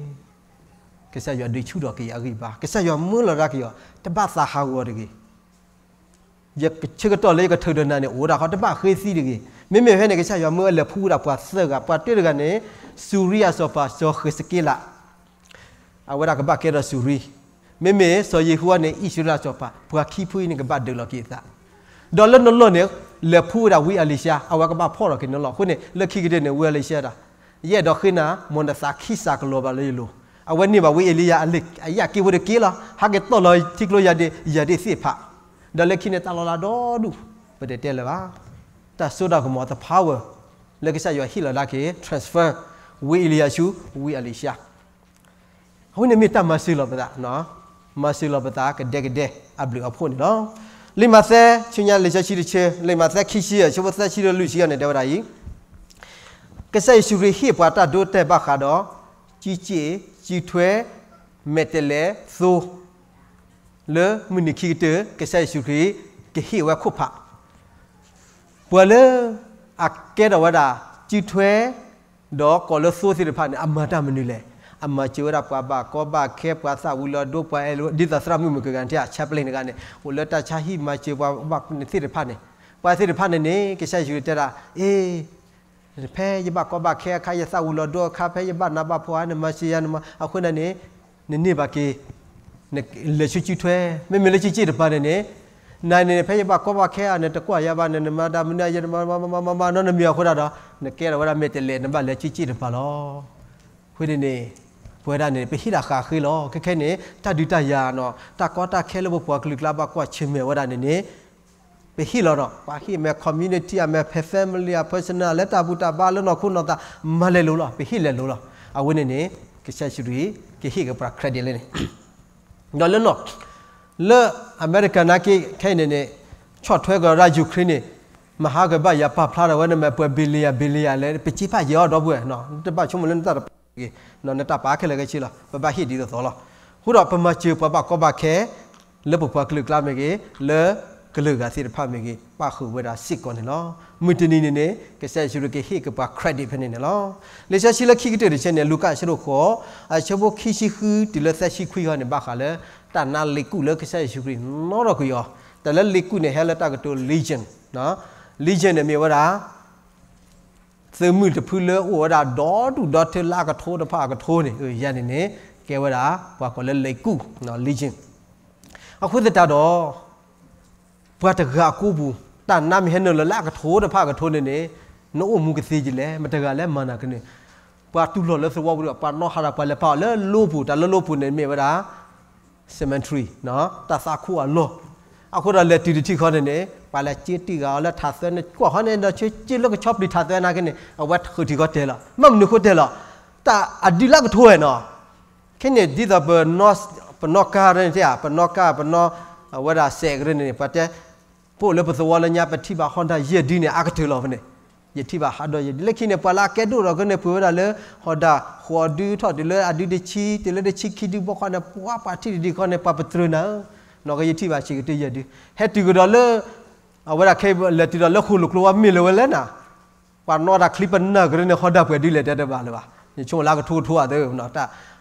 ကစၢ်ယွၤဒုးဆူၣ်ထီၣ်က့ၤအဂံၢ်ဘါ, ကစၢ်ယွၤမၢလီၤဒၣ်က့ၤအီၤ, တဘၣ်သးဟးဂီၤတဂ့ၤ ယဆၢကတီၢ်လၢယကထုးဒီးနၤန့ၣ် အိၣ်ဒၣ်ဃီ တဘၣ်ဃ့သံတဂ့ၤ. မ့မ့ၢ်ဖဲန့ၣ် ကစၢ်ယွၤမၢအလဲၤဖှူဝဲဒၣ်ပှၤသၢဂၤ, ပှၤတၢတဂၤန့ၣ် စူၤရံအစီၤပၤ စီၤဃ့းစက့လး, အဝဲဒၣ်ကဘၣ်ကဲထီၣ်စူၤရံ, မ့မ့ၢ်စီၤယဟူဝါန့ၣ် အံၣ်စရ့လးစီၤပၤ, ပှၤခံဖုအံၤန့ၣ် ကဘၣ်ဒုးလီၤက့ၤအသး, ဒီးလၢနလီၢ်န့ၣ် လဲၤဖှူဝဲဒၣ်ဝံအလံၤၡါ, အဝဲကဘၣ်ဖီၣ်ထီၣ်က့ၤနလီၢ်. အဃိန့ၣ် လၢခံကတၢၢ်န့ၣ် ဝံအလံၤၡါဒၣ် ယအဲၣ်ဒိးဃ့နၤ မ်နသးခံစးကလီၤဘၣ်လၢယလိၤ, အဝဲန့ၢ်ဘၣ်ဝံအ့လံယၤ အယၣ်က့ၤဖိတက့ၢ်လီၤ, ဟးက့ၤတီၢ်လီၤထံကျိယၤဒ့ၣ်, ယၤဒ့ၣ်သ့ၣ်တဖၣ်, ဒီးလၢခံန့ၣ် တၢ်လီၤလးဒီဒူၣ်, ပတတဲလၢၤဘၣ်. တၢ်စိတၢ်ကမီၤ the power လၢကစၢ်ယွၤဟ့ၣ်လီၤဒၣ်က့ၤ transfer ဝံအ့လံယၤဆူ ဝံအလံၤၡါ အဝဲန့ၣ်မ့ၢ်တၢ်မၤစၢၤလီၤပသး, မၤစၢၤလီၤပသးကဒဲကဒဲအဘျုးအဖှိၣ်န့ၣ်လီၤ. လံာ်မးသဲ ဆူညါလံာ်စီဆှံတဆၢ, လံာ်မးသဲခံဆံ အဆၢဖိသၢဆံဒီးလွံၢ်ဆံအံၤန့ၣ် တဲဝဲဒၣ်အံၤ, ကစၢ်ယ့ၣ်ၡူးခရံာ်ဟ့ၣ်ပှၤတၢ်ဒိတဲာ်ဘၣ်ဃးဒီး စံက့ၣ်, စုထွဲ, မဲာ်တဲးလဲး, သိ, လၢမုၢ်နံၤခံကတၢၢ် ကစၢ်ယ့ၣ်ၡူးခရံာ်ကဟ့ၣ်ဝဲခိၣ်ဖး ပှၤလၢအကဲထီၣ်ဝဲဒၣ် စုထွဲ ဒီးကိးလၢသိသ့ၣ်တဖၣ်န့ၣ် အမၤတၢ်မနုၤလဲၣ်. အမၤစၢၤဝဲဒၣ်ပှၤဘၣ်ကီဘၣ်ခဲ ပှၤသၣ်ဝံၤလီၤဒိ ပှၤအဲၣ်ဒ်သိးသရၣ်မုၣ်မုၢ်ကဂၤထံ chaplain တဂၤန့ၣ် အိၣ်လၢတၢ်ဆါဟံၣ်မၤစၢၤပှၤဘၣ်သ့ၣ်တဖၣ်န့ၣ်, ပှၤသ့ၣ်တဖၣ်န့ၣ်န့ၣ် ကစၢ်ယ့ၣ်ၡူးတဲဒၣ် အ့ ဖဲယဘၣ်ကီဘၣ်ခဲအခါ ယသၣ်ဝံၤလီၤဒိအခါ ဖဲယဘၣ်နးဘၣ်ဖှီၣ်အခါ နမၤစၢၤယၤ နမၤ အဃိန့ၣ်န့ၣ် နန့ၢ်ဘၣ်က့ၤ လဲၤဆူစုထွဲ, မ့မ့ၢ်လၢစုစ့ၣ်တပၤန့ၣ်န့ၣ်, နန့ၣ် ဖဲယဘၣ်ကီဘၣ်ခဲဧါ နတကွၢ်ယၤဘၣ်န့ၣ် နမၤတၢ်မနုၤယဲ နမၤမၤမၤမၤမၤနီၢ်နမံၤအဃိဒၣ်ဒီး နကဲထီၣ်ဝဲဒၣ်မဲာ်တဲးလဲး နဘၣ်လဲၤစုစ့ၣ်တပၤလီၤ. အဃိန့ၣ်န့ၣ် ပဝဲဒၣ်န့ၣ် ပဟ့ၣ်ဒၣ်ဃးဃ့လီၤ. ခဲခဲန့ၣ် တၢ်ဒုးတၢ်ယၤနီၤ တၢ်ကီတၢ်ခဲလၢပပှၤကလုာ်ကျါဘၣ်ကွၢ်ဆၢၣ်မဲာ်ဝဲဒၣ်န့ၣ်န့ၣ် ပဟ့ၣ်လီၤနီၤ ပှၤဟ့ၣ်မဲာ် community အမဲာ်ဖဲ family အ personal လၢတၢ်ဘူၣ်တၢ်ဘါလၢနီၢ်ခိနီၢ်သး မၤလဲၤလိၤလီၤ ပဟ့ၣ်လဲၤလိၤလီၤ. အဝဲန့ၣ်န့ၣ် ကစၢ်ယ့ၣ်ၡူးခရံာ် ကဟ့ၣ်က့ၤပှၤ credit လၢန့ၣ် ဒီးလၢနီၤ လၢအမဲရကၤနာ်က့ခဲအံၤန့ၣ်န့ၣ် ဆီၣ်ထွဲကဒီးဒၣ် Ukraine န့ၣ် မဟါကဘၣ်ယၤပာ်ဖျါထီၣ်ဝဲန့ၣ်မ့ၢ်ပှၤ billion billion လဲၣ် ပစ့ပာ်ယဲၤအီၤဒီပုၢ်ဝဲၢ် နတဘၣ်ဆိကမိၣ်လၢနတၢ်တပာ်ဂ့ၤ နတၢ်ပာ်ခဲလၢာ်ခဲဆ့လီၤ ပဘၣ်ဟ့ၣ်ဒ်သိးသိးလီၤ. အဃိဒီးပမၤစၢၤပှၤဘၣ်ကီဘၣ်ခဲ လၢပပှၤကလုာ်ကျါမ့ၢ်ဂ့ၤ လၢကလုာ်ဂၤသ့ၣ်တဖၣ်မ့ၢ်ဂ့ၤ ပၣ်ဃုာ်ဝဲဒၣ်စ့ၢ်ကီးန့ၣ်လီၤ. မုၢ်တနံၤန့ၣ်န့ၣ် ကစၢ်ယ့ၣ်ၡူးခရံာ်ကဟ့ၣ်က့ၤပှၤ credit ဖဲန့ၣ်န့ၣ်လီၤ. လံာ်စီဆှံလၢခံကတၢၢ်တဆၢန့ၣ် လူၤကၣ်အဆၢဒိၣ်ဃိး အဆၢဖိခံဆံဃုတုၤလၢသၢဆံခွံဃီန့ၣ် ဘၣ်ဃးလၢ တၢ်နါလ့ၤကူၣ်လၢကစၢ်ယ့ၣ်ၡူးခရံာ်နီၣ်ထီၣ်ကွံာ်အီၤ တၢ်လၢလ့ၤကူၣ်န့ၣ် ဟဲလၢတၢ်ကတိၤ legion, legion န့ၣ်မ့ၢ်ဝဲဒၣ် သုးမုၢ်တဖုလၢအိၣ်ဝဲဒၣ်ဒီဒူၣ်ဒီထၢလၢအကထိတဖၣ်အကထိန့ၣ် ယၤန့ၣ်န့ၣ် ကဲဝဲဒၣ် ပှၤကိးလၢလ့ၤကူၣ် legion. အဃိသတးဒီး ပှၤတဂၤအကိပူၤ တၢ်နါမ့ၢ်ဟဲနုာ်လီၤလၢအကထိတဖၣ်အကထိန့ၣ်န့ၣ် နအိၣ်မူကသ့ဒ်လဲၣ် မတၤတဂၤလဲၣ်မၤနၤကန့ၣ် ပှၤတူၢ်လိာ်လၢသဝီပူၤဒီး ပှၤနီၣ်ဟးဒီးပှၤလဲၤပာ်အီၤလၢလိပူၤ တၢ်လၢလိပူၤန့ၣ်မ့ၢ်ဝဲဒၣ် cemetery တၢ်သးခိၣ်အလီၢ်. အဃိဒီးလဲၤတုၤတထံၣ်ဃီန့ၣ်န့ၣ် ကလဲၤစ့တံၢ်ဂၤအီၤလၢထးသွဲန့ၣ် ကွၢ်ဃီန့ၣ်ဒီး ဆ့က့လၢကဆီပျံၤထးသွဲနာ်က့န့ၣ် အဝဲဃုထံၣ်ကီတဲာ်လီၤ. မ့ၢ်မနုၤဃိတဲာ်လီၤ. တၢ်အဒုးလၢကထိဝဲနီၤ. ခဲန့ၣ် ဒ်သိးပ ပနီၣ်ကါန့ၣ်ဧါ, ပနီၣ်ကါ ပနီၣ် အဝဲဒၣ်စဲးကရၢန့ၣ်န့ၣ် ပှၤတဲ ပအိၣ်လၢပသဝီလၢညါ ပထံၣ်ဘၣ် Honda ယဲၢ်ဒုန့ၣ် အါကတၢၢ်လီၤဖဲန့ၣ်. ယထံၣ်ဘၣ် Honda ယဲၢ်ဒု လၢခံန့ၣ် ပှၤလၢအကဲဒိၣ်ဒီးကန့ၣ် ပှ့ၤဝဲဒၣ်လၢ Honda ဃိးဒုထီၣ်တုၤလၢအဒုတဆံ တုၤလၢတဆံခံဒုဘီခီန့ၣ် ပှၤပှၤထံၣ်တဒံးခီန့ၣ် ပှၤပတြၢၤနၤဧၢ, နီၢ်ကယထံၣ်ဘၣ်ဆံးကတၢၢ်ယဲၢ်ဒု ဟဲတုၤကဒီးလၢ အဝဲဒၣ်ခဲအံၤလဲၤတုၤဒီးလၢဃိၣ်လိာ်ကျိဝဲ မ့ၢ်လၢၤဝဲလဲၣ်နၤ. ပှၤနီၣ်တၢ်ချံပနၢ်ကရၢန့ၣ် Honda ပှဲၤဒုလဲၣ်တဲတဘၣ်လၢၤဘၣ်. ယဆိကမိၣ်လၢကထိကထိအသး တၢ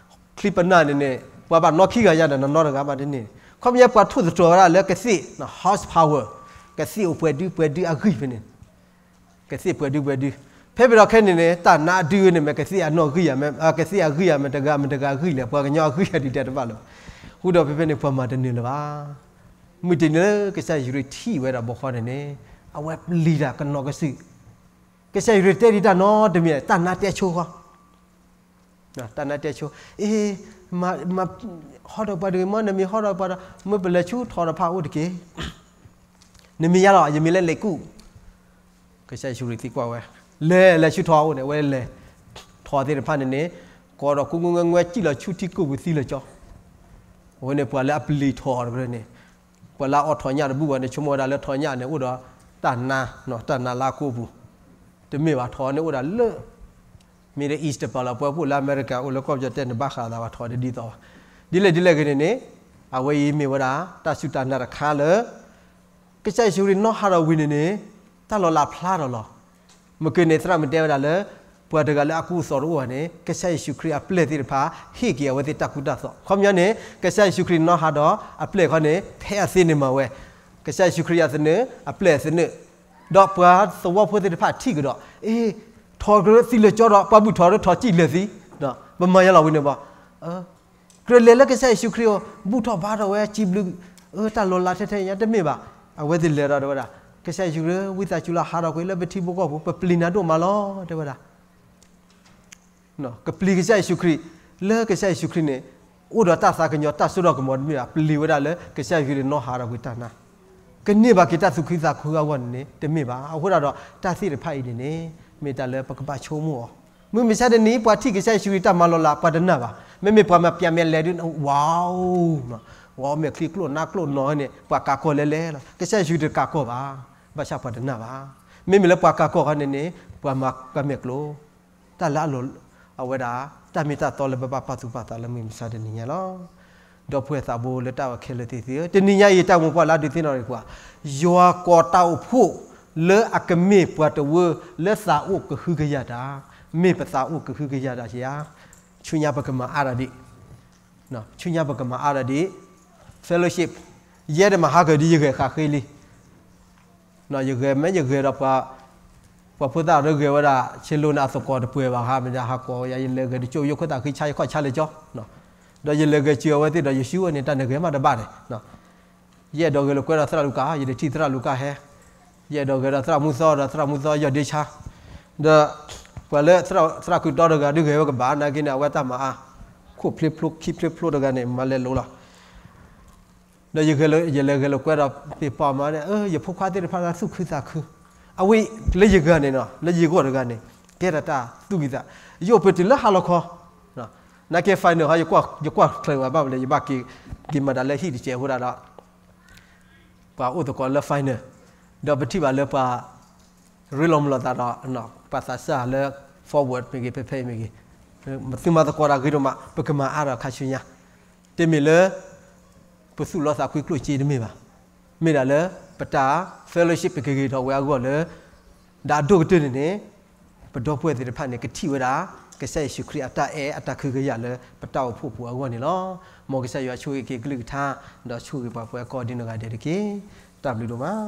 ်ချံပနၢ်န့ၣ်န့ၣ် ပှၤဘၣ်နီၣ်ခံဂၤညါဒီး နနီၣ်တဂၤဘၣ်တန့ၢ်. ခီပညီပှၤထိၣ်သတြီၤဝဲဒၣ်လၢကသ့ၣ် horsepower, ကသ့ၣ်အိၣ်ပှဲၤဒုပှဲၤဒုအဂံၢ်ဖဲန့ၣ်, ကသ့ၣ်ပှဲၤဒုပှဲၤဒု. ဖဲဖဲဒီးခဲန့ၣ်န့ၣ် တၢ်နါအဒုန့ၣ် မ့ၢ်ကသ့ၣ်အနီၣ်ဂံၢ်ဧါ, ကသ့ၣ်အဂံၢ်ဧါ, မ့ၢ်တဂၤမ့ၢ်တဂၤအဂံၢ်လဲၣ်, ပှၤကညီအဂံၢ်ဧါဒုတဲတဘၣ်လၢၤဘၣ်. ဃုာ်ဒီးဖဲဖဲန့ၣ် ပှၤမၤတန့ၢ်လၢၤဘၣ်. မုၢ်တနံၤလၢကစၢ်ယ့ၣ်ၡူးခရံာ်ထံၣ်ဝဲဒၣ်ဘီဃီန့ၣ်န့ၣ် အဝဲပျံၤတၢ်ကနီၢ်ကစုာ်. ကစၢ်ယ့ၣ်ၡူးခရံာ်တဲဒံးတၢ်နီတမံၤ တၢ်နါတဲဆိဃီ တၢ်နါတဲဆိ, အ့, မ, ဟီထီၣ်ပှၤတဂ့ၤမ့ၢ် နမ့ၢ်ဟီထီၣ်ပှၤဒီး မ့ၢ်ပလဲၤဆူထီၣ်တဖၣ်အိၣ်တက့ၢ်. နမ့ၢ်ယါလီၤ ယမ့ၢ်လၢလ့ၣ်ကူၣ်. ကစၢ်ယ့ၣ်ၡူးခရံာ်သံကွၢ်ဝဲ, လဲၤလဲၤဆူထီၣ်အိၣ်န့ၣ် အဝဲလဲၤ, ထီၣ်သ့ၣ်တဖၣ်န့ၣ်န့ၣ် ကိးဒီးကူကူငွဲငွဲစံၣ်လီၤဆူထံကိၢ်ပူၤသံလၢာ်ကၠီ. အဝဲန့ၣ်ပှၤလၢအပျံၤထီၣ်တကရၢန့ၣ် ပှၤလၢအအိးထီၣ်ညၣ်တဘူၣ်ဘၣ်န့ၣ် ဆိကမိၣ်ဝဲဒၣ်လၢထီၣ်ညၣ်န့ၣ် အိၣ်ဒီးတၢ်နါ, တၢ်နါလၢအကိၢ်ပူၤ, တမ့ၢ်ဘၣ် ထီၣ်န့ၣ်အိၣ်ဒၣ်လၢ Middle East တပၤလီၤ. ပှၤပအိၣ်လၢအမဲရကၤ အိၣ်လၢကီၢ်ပယီၤတဲန့ၣ် ဘၣ်ဃးသးဘၣ် ထီၣ်တဒ်သိးဘၣ်. ဒ်လဲၣ်ဒ်လဲၣ်ဂ့ၤန့ၣ်န့ၣ် အဝဲအံၤမ့ၢ်ဝဲဒၣ် တၢ်စူၢ်တၢ်နာ်တခါလၢ ကစၢ်ယ့ၣ်ၡူးခရံာ်နီၣ်ဟးထီၣ်ဝံၤန့ၣ်န့ၣ် တၢ်လီၤလးဖျါထီၣ်လီၤ. မုၢ်ကၢန့ၣ် သရၣ်မုၣ်တဲဝဲဒၣ်လၢ ပှၤတဂၤလၢအကူအသိးတအိၣ်ဘၣ်န့ၣ် ကစၢ်ယ့ၣ်ၡူးခရံာ်အပျဲၢ်သ့ၣ်တဖၣ် ဟ့ၣ်က့ၤအဝဲသ့ၣ်တၢ်ကူတၢ်သိး. ခီပညီန့ၣ် ကစၢ်ယ့ၣ်ၡူးခရံာ်နီၣ်ဟးဒီးအပျဲၢ်ခီန့ၣ် ဖဲအသ့န့ၣ်မၤဝဲ, ကစၢ်ယ့ၣ်ၡူးခရံာ်အသနၢၣ် အပျဲၢ်အသနၢၣ်, ဒီးပှၤသဝီဖိသ့ၣ်တဖၣ်ထံၣ်ကဒီး, အ့, ထီၣ်ကရၢသံလၢာ်ကၠီဒီး ပှၤဘူၣ်ထီၣ်ဒီးထီၣ်စံၣ်လၢာ်သံ, ပမၤယါလီၤဝံၤန့ၣ်ဘၣ် ကြၢးလဲၤလၢကစၢ်ယ့ၣ်ၡူးခရံာ်အအိၣ် ဘူၣ်ထီၣ်ဘါထီၣ်ဝဲ စံးဘျုး, အၢ တၢ်လီၤလးထဲထဲညါ တမ့ၢ်ဘၣ်. အဝဲသ့ၣ်လဲၤဒီးတဲဝဲဒၣ် ကစၢ်ယ့ၣ်ၡူးခရံာ် ဝံသးစူၤလီၤ ဟးထီၣ်ကွံာ်လၢပထံဖိကီၢ်ဖိ ပပျံၤနၤဒိၣ်မးလီၤ တဲဝဲဒၣ်. ကပျံၤကစၢ်ယ့ၣ်ၡူးခရံာ်, လၢကစၢ်ယ့ၣ်ၡူးခရံာ်န့ၣ် အိၣ်ဒီးတၢ်သးကညီၤ တၢ်စိတၢ်ကမီၤတမ့ၢ်ဘၣ်, ပျံၤဝဲဒၣ်လၢကစၢ်ယ့ၣ်ၡူးခရံာ်နီၣ်ဟးထီၣ်ကွံာ်တၢ်နါ, ကန့ၢ်ဘၣ်က့ၤတၢ်သူၣ်ခုသးခုအဂီၢ်န့ၣ်န့ၣ် တမ့ၢ်ဘၣ်. အဃိဒၣ်ဒီး တၢ်သ့ၣ်တဖၣ်အံၤန့ၣ်န့ၣ် မ့ၢ်တၢ်လၢပကဘၣ်ဆိကမိၣ်အီၤ. မုၢ်မဆါတနံၤ ပှၤထံၣ်ကစၢ်ယ့ၣ်ၡူးခရံာ်တၢ်မၤလီၤလး ပှၤတနာ်ဘၣ်. မ့မ့ၢ်ပှၤမၤပျဲမၤလဲၤဒုး ဝါ, ဝါမဲာ်ချံကျိၣ်နါကျိၣ်နီၤန့ၣ် ပှၤကးကီၢ်လဲၤလဲၤလီၤ. ကစၢ်ယ့ၣ်ၡူးတကးကီၢ်ဘၣ်, ဘၣ်ဆၣ်ပှၤတနာ်ဘၣ်. မ့မ့ၢ်လၢပှၤကးကီၢ်ခီန့ၣ်န့ၣ် ပှၤမၤပှၤမဲာ်ကျိၤ တၢ်လၢအလီၢ်, အဝဲဒၣ် တၢ်မ့ၢ်တၢ်တီလၢပဘၣ်ပာ်သူၣ်ပာ်သးလၢမုၢ်မဆါတနံၤညါလီၤ. ဒီပုၢ်ဝဲၢ်သးဘိလၢတၢ်အဲၣ်ခဲလၢာ်သ့ၣ်ဧၢ, တနံၤညါအံၤ တၢ်မူပှၢ်လၢအဒုးသ့ၣ်နီၣ်ရံၣ်ပှၤ, ယွၤကိးတၢ်အိၣ်ဖှိၣ်လၢအကမ့ၢ်ပှၤတဝၢလၢသးအိၣ်ကဟုကယာ်တၢ်, မ့ၢ်ပသးအိၣ်ကဟုကယာ်တၢ်ဧါ. ဆူညါပကမၤအါတၢ်ဒံး, ဆူညါပကမၤအါတၢ်ဒံး, fellowship, ယဲဒၣ်မၤဟးဂီၤဒ်ယဂဲၤဃးဃ့လံ ယဂဲၤမ့ၢ်ယဂဲၤဒီး ပှၤဖိသၣ်တဂဲၤဝဲဒၣ် ဆ့လိၤန့ၣ် အသကိးတပှဲၤဘၣ်ဧါ, မ့ၢ်ဒၣ်ဟးကိးယၤ ယလဲၤဂဲၤတကၠိ ယိၣ်ခိၣ်သးဃံဆါယခီၣ်ဆါလၢကၠီ, ဒီးယလဲၤဂဲၤစၢၤအဝဲသ့ၣ်ဒီး ယရှုံးဝဲန့ၣ် တၢ်နဂဲၤမးတဘၣ်န့ၣ်, ယအဲၣ်ဒိးဂဲၤလိာ်ကွဲဒီးသရၣ်လူၤကၣ်, ယတထံၣ်သရၣ်လူၤကၣ်ဟဲ, ယအဲၣ်ဒိးဂဲၤဒီးသရၣ်မူသီဒီးသရၣ်မူသီယီၢ်ဒ့ဆါ, ဒီး ပှၤလၢသရၣ်ခုးတီတဂၤဒုးဂဲၤဝဲကဘၣ် နာ်က့န့ၣ် အဝဲတၢ်မၤအါ, ခိၣ်ဖျ့ဖျိ ခံဖျ့ဖျိတဂၤန့ၣ် မၤလဲၤလိာ်လီၤ. ဒီးယလဲၤဂဲၤလိာ်ကွဲဒီးသ့ၣ်ပီၣ်မးန့ၣ် ယဖိခွါသ့ၣ်တဖၣ်လၢသူၣ်ခုသးခု, အဝဲလၢယဂၤန့ၣ်နီၤ လၢယဂီၢ်တဂၤန့ၣ် ကဲထီၣ်တၢ်သူၣ်ကံၢ်သး, ယအိၣ်ပတုၤလၢဟါလီၤခီ, နာ်က့ final ဟီ ယကွၢ်ချၢးဝဲဘၣ်မလဲၣ် ယဘၣ်က့ၤမၤတၢ်လၢဟံၣ်တစဲးအဃိဒၣ်ဒီး ပှၤအိၣ်သကိးလၢ final, ဒီးပထံၣ်ဘၣ်လၢပှၤ ရ့လိာ်မုာ်လိာ်သးဒီး ပှၤသးစၢ်လၢ forward မ့ၢ်ဂ့ၤ ဖဲဖဲအံၤမ့ၢ်ဂ့ၤ, သုမၤသကိးတၢ်ဂ့ၤဒိၣ်မး ပကမၤအါထီၣ်ခါဆူညါ, တမ့ၢ်လၢ ပသူၣ်လီသးကွံကျိၣ်စ့တမ့ၢ်ဘၣ်, မ့ၢ်ဒၣ်လၢ ပတၢ် fellowship ပကဂ့ၤထီၣ်ဝဲအဂီၢ်လၢ ဒီးအဒိၣ်ကတၢၢ်န့ၣ်န့ၣ် ပဒီပုၢ်ဝဲၢ်သ့ၣ်တဖၣ်န့ၣ် ကထံၣ်ဝဲဒၣ် ကစၢ်ယ့ၣ်ၡူးခရံာ်အတၢ်အဲၣ်အတၢ်ခုကယာ်လၢပတၢ်အိၣ်ဖှိၣ်ပူၤအဂီၢ်န့ၣ်လီၤ. မ်ကစၢ်ယွၤဆိၣ်ဂ့ၤက့ၤကလုၢ်ကထါ ဒီးဆိၣ်ဂ့ၤပှၤကိးဒံနီၢ်ဂၤဒဲးတက့ၢ်. တၢ်ဘျုးဒိၣ်မး.